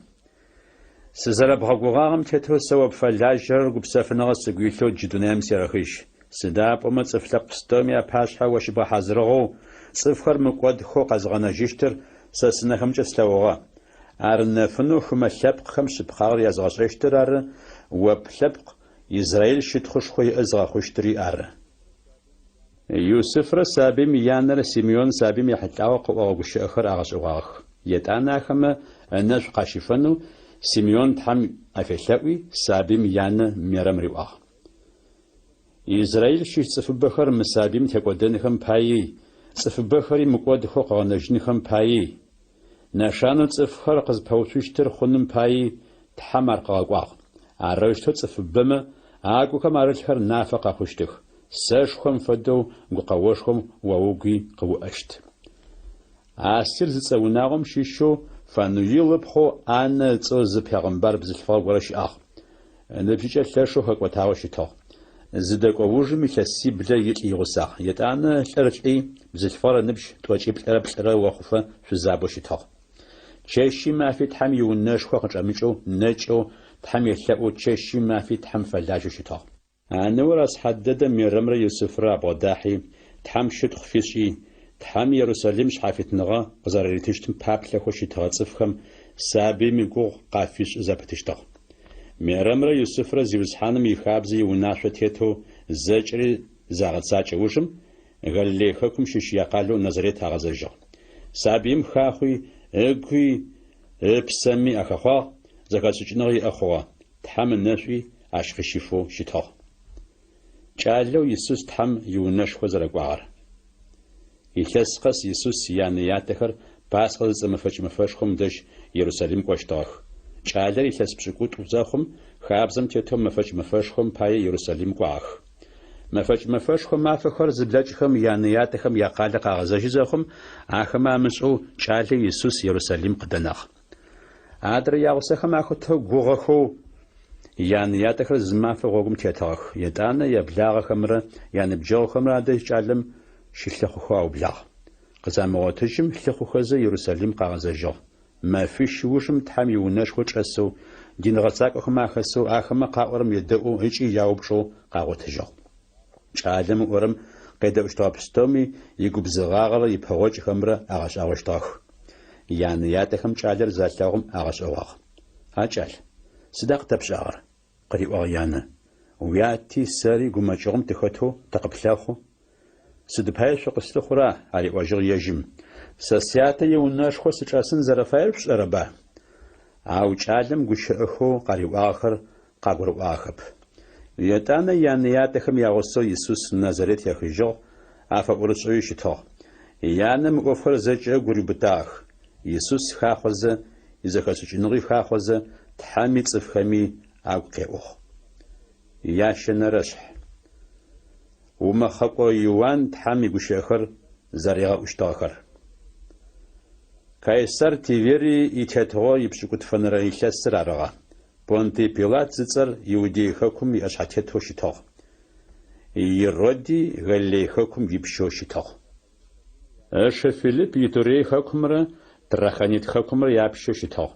Speaker 1: Сызэрэбгъэгугъагъэм тетэу сэ о пфэлажьэрэр гупсэфыныгъэ сыгу илъэу джы дунаим серэхыжь. Сыда пӏомэ цӏыф лъэпкъ пстэуми апашъхьэ о щыбгъэхьазырыгъэу, цӏыфхэр мыкӏодхэу къэзыгъэнэжьыщтыр сэ сынэхэмкӏэ слъэгъугъэ. Ар нэфынэу хымэ лъэпкъхэм шъыпкъагъэр языгъэшӏэщтыр ары, о плъэпкъ Израил щытхъушхо иӏэ зыгъэхъущтыри ары. Юсыфрэ сабыим янэрэ Симеон сабыим ехьылӏагъэу къыӏогъэ гущыӏэхэр агъэшӏэгъуагъэх. Етӏанэ ахэмэ ынэшӏу къащифэнэу Симеон Тхьэм афелъэӏуи, сабыим янэ Мерэм риӏуагъ. Израил щыщ цӏыфыбэхэр мы сабыим текӏодэнхэм паий, цӏыфыбэхэри мыкӏодхэу къыгъэнэжьынхэм паий, нэшанэу цӏыфхэр къызпэуцущтыр хъуным паий Тхьэм ар къыгъэкӏуагъ. Арэущтэу цӏыфыбэмэ агухэм арылъхэр нафэ къэхъущтых, сэшхом фэдэу гукъэошхом о угуи къыуӏэщт. Асир зыцӏэ унагъом щыщэу Фануил ыпхъоу Аннэ ыцӏэу зы пегъымбар бзылъфыгъэ горэ щыӏагъ. Ыныбжьыкӏэ лъэшэу хэкӏотагъэу щытыгъ. Зыдэкӏо ужым илъэсиблэ илӏ игъусагъ. Етӏанэ лӏыр лӏи, бзылъфыгъэр ыныбжь тӏокӏиплӏырэ плӏырэ охъуфэ шъузабэу щытыгъ. Чэщи мафи Тхьэм иунэшхо къычӏэмыкӏэу, нэкӏэу, Тхьэм елъэӏоу чэщи мафи Тхьэм фэлажьэу щытыгъ. А ныор а сыхьат дэдэм Мерэмрэ Юсыфрэ абгъодахьи, Тхьэм щытхъу фишӏи, Тхьэм Ерусалим шъхьафитныгъэ къызэрэритыщтым паплъэхэу щытыгъэ цӏыфхэм сабыим игугъу къафишӏы зэпытыщтыгъ. Мерэмрэ Юсыфрэ Зиусхьаным ихабзэ иунашъо тетэу зэкӏэри загъэцакӏэ ужым, Галилей хэкум щыщ якъалэу Назарет агъэзэжьыгъ. Сабыим хахъуи, ыгуи ыпсэми ахэхъуагъ, зэхэшӏыкӏыныгъэ иӏэ хъугъэ. Тхьэм ынэшӏуи ащ къыщифэу щытыгъ. Кӏалэу Исус Тхьэм иунэшхо зэрэкӏуагъэр. Илъэс къэс Исус янэ-ятэхэр Пасхъэ зыцӏэ мэфэкӏ мэфэшхом дэжь Ерусалим кӏощтыгъэх. Кӏалэр илъэс пшӏыкӏутӏу зэхъум, хабзэм тетэу мэфэкӏ мэфэшхом пае Ерусалим кӏуагъэх. Мэфэкӏ мэфэшхо мафэхэр зыблэкӏхэм янэ-ятэхэм якъалэ къагъэзэжьы зэхъум, ахэмэ амышӏэу кӏалэ Исус Ерусалим къыдэнагъ. Адрэ ягъусэхэм ахэтэу гугъэхэу янэ-ятэхэр зы мафэ гъогум тетыгъэх, етӏанэ яблагъэхэмрэ яныбджэгъухэмрэ адэжь кӏалэм щылъыхъухэу аублагъ. Къызамыгъотыжьым, лъыхъухэзэ Ерусалим къагъэзэжьыгъ. Мэфищ ужым Тхьэм иунэшхо чӏэсэу, дин гъэсакӏохэм ахэсэу, ахэмэ къаӏорэм едэӏоу ыкӏи яупчӏэу къагъотыжьыгъ. Кӏалэм ыӏорэм къедэӏущтыгъэ пстэуми игубзыгъагъэрэ ипэгъокӏхэмрэ агъэшӏагъощтыгъэх. Янэ-ятэхэм кӏалэр залъэгъум агъэшӏэгъуагъ. А кӏал, сыда къытэпшӏагъэр? къыриӏуагъ янэ. Уяти сэри гумэкӏыгъом тыхэтэу тыкъыплъэхъу. Сыд пае шъукъыслъыхъура? ариӏожьыгъ ежьым. Сэ сятэ иунэшхо сычӏэсын зэрэфаер шъушӏэрэба? Ау кӏалэм гущыӏэхэу къариӏуагъэхэр къагурыӏуагъэхэп. Етӏанэ янэ-ятэхэм ягъусэу Исус Назарет ехыжьыгъ, афэӏорышӏэуи щытыгъ. Янэ мы ӏофхэр зэкӏэ ыгу риубытагъэх. Исус хахъозэ, изэхэшӏыкӏыныгъи хахъозэ, Тхьэми цӏыфхэми агу къеӏугъ. Ящэнэрэшъхь. Умэхъэкӏо Иуан Тхьэм игущыӏэхэр зэригъэӏущтыгъэхэр. Кайсар Тиверий итетыгъо ипшӏыкӏутфэнэрэ илъэсыр арыгъэ. Понтий Пилат зыцӏэр Иудей хэкум иӏэшъхьэтетэу щытыгъ. Ироди Галилей хэкум ипщэу щытыгъ. Ышы Филипп Итурей хэкумрэ Трахонит хэкумрэ япщэу щытыгъ.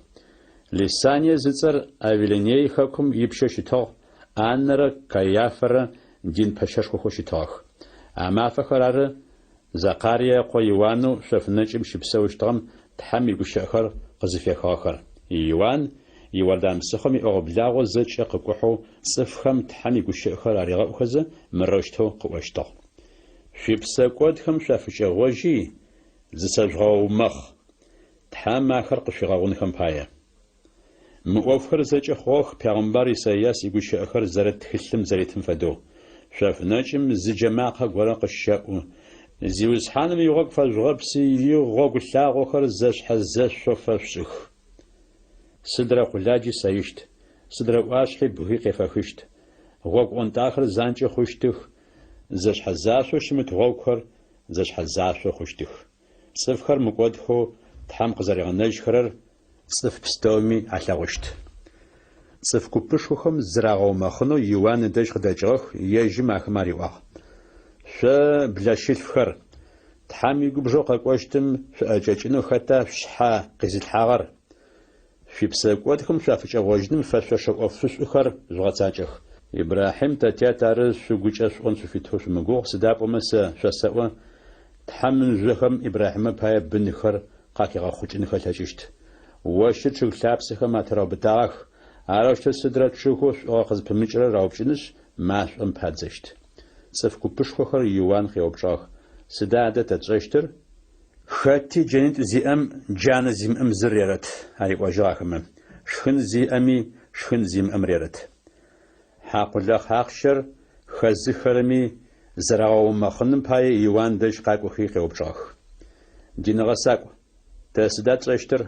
Speaker 1: Лисание зыцӏэр Авилиней хэкум ипщэу щытыгъ, Аннэрэ Кайафэрэ дин пэщэшхохэу щытыгъэх. А мафэхэр ары Закарие ыкъо Иуанэу шъоф нэкӏым щыпсэущтыгъэм Тхьэм игущыӏэхэр къызыфехыгъэхэр. Иуан Иордан псыхъом иӏэгъо-благъо зэкӏэ къыкӏухьэу цӏыфхэм Тхьэм игущыӏэхэр аригъэӏухэзэ мырэущтэу къыӏощтыгъ. Шъуипсэкӏодхэм шъуафыкӏэгъожьи, зысэжъугъэумэхъ, Тхьэм ахэр къышъуфигъэгъунхэм пае. Мы ӏофхэр зэкӏэ хъугъэх пегъымбар Исайас игущыӏэхэр зэрыт тхылъым зэритым фэдэу, Шъоф нэкӏым зы джэ макъэ горэ къыщэӏу, Зиусхьаным игъогу фэжъугъэпси, игъогу лъагъохэр зэшъхьэ-зэшъо фэшъушӏых. Сыдрэ къуладжи сэищт, сыдрэ ӏуашъхьи бгый къефэхыщт, гъогу ӏонтӏахэр занкӏэ хъущтых, Зэшъхьэзашъоу щымыт гъогухэр зэшъхьэзашъо хъущтых. Цӏыфхэр мыкӏодхэу Тхьэм къызэригъэнэжьхэрэр цӏыф пстэуми алъэгъущт. Цӏыф купышхохэм зырагъэумэхъынэу Иуан ыдэжь къыдэкӏыгъэх, ежьым ахэмэ ариӏуагъ, Шъо блэщылъфхэр, Тхьэм игубжэу къэкӏощтым шъуӏэкӏэкӏынэу хэта шъушъхьэ къизылъхьагъэр? Шъуипсэкӏодхэм шъуафыкӏэгъожьыным фэшъошэ ӏофышӏухэр жъугъэцакӏэх. Ибрахьим тэ тят ары шъугукӏэ шъуӏон шъуфитэу шъумыгугъ, сыда пӏомэ сэ шъосэӏо, Тхьэм мыжъохэм Ибрахьимэ пае бынхэр къахигъэхъукӏынхэ ылъэкӏыщт. Ощыр чъыг лъапсэхэм атыраубытагъэх, арэущтэу сыдрэ чъыгэу шӏугъэ къызпымыкӏырэр раупкӏынышъ, машӏом падзэщт. Цӏыф купышхохэр Иуан къеупчӏыгъэх, Сыда адэ тэ тшӏэщтыр? Хэти джэнитӏу зиӏэм джанэ зимыӏэм зыр рерэт, ариӏожьыгъ ахэмэ, шхын зиӏэми шхын зимыӏэм рерэт. Хьакъулахь ахъщэр хэзыххэрэми зырагъэумэхъыным пае Иуан дэжь къакӏохи къеупчӏыгъэх. Дин гъэсакӏу, тэ сыда тшӏэщтыр?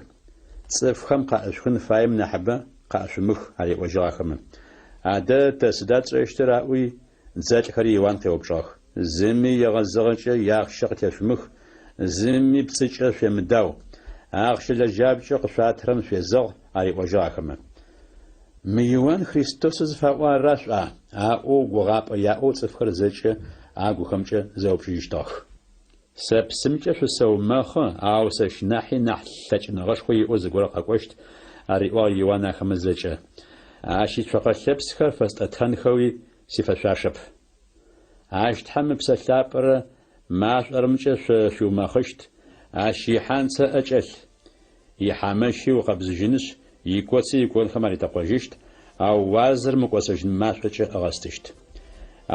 Speaker 1: Цӏыфхэм къаӏышъухын фаем нахьыбэ къаӏышъумых, ариӏожьыгъ ахэмэ. Адэ тэ сыда тшӏэщтыр? аӏуи, Дзэлӏхэри Иуан къеупчӏыгъэх. Зыми егъэзыгъэкӏэ иахъщэ къытешъумых, зыми пцӏыкӏэ шъуемыдау. Ахъщэ лэжьапкӏэу къышъуатырэм шъуезэгъ, ариӏожьыгъ ахэмэ. Мы Иуан Христосэу зыфаӏо ара шъуӏуа? аӏоу гугъапӏэ яӏэу цӏыфхэр зэкӏэ агухэмкӏэ зэупчӏыжьыщтыгъэх. Сэ псымкӏэ шъусэумэхъы, ау сэщ нахьи нахь лъэкӏыныгъэшхо иӏэу зыгорэ къэкӏощт, ариӏуагъ Иуан ахэмэ зэкӏэ. Ащ ицокъэ лъэпсхэр фэстӏэтэнхэуи сифэшъуашэп. Ащ Тхьэм Ыпсэ Лъапӏэрэ машӏорэмкӏэ шъо шъуиумэхъыщт, ащ ихьанцэ ӏэкӏэлъ. Ихьамэщи ыукъэбзыжьынышъ, икоци иконхэм аритэкъожьыщт, ау уазэр мыкӏосэжьын машӏокӏэ ыгъэстыщт.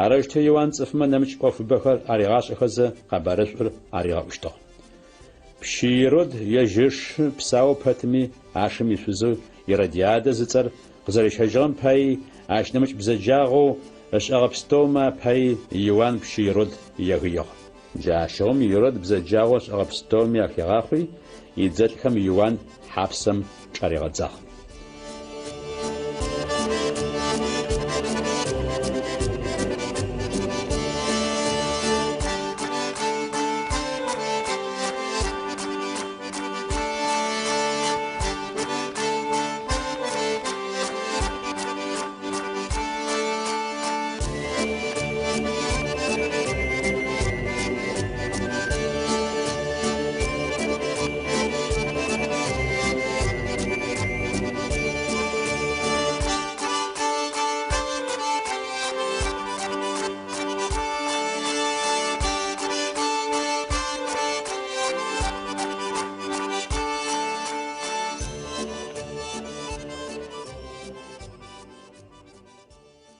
Speaker 1: Арэущтэу Иуан цӏыфмэ нэмыкӏ ӏофыбэхэр аригъашӏэхэзэ, къэбарышӏур аригъэӏущтыгъ. Пщы Ирод ежь ышы псау пэтми, ашым ишъузэу Иродиадэ зыцӏэр къызэрищэжьыгъэм паий, ащ нэмыкӏ бзэджагъэу ышӏэгъэ пстэумэ апаий Иуан пщы Ирод егыигъ. Джащыгъум Ирод бзэджагъэу ышӏэгъэ пстэуми ахигъахъуи, идзэлӏхэм Иуан хьапсэм чӏаригъэдзагъ.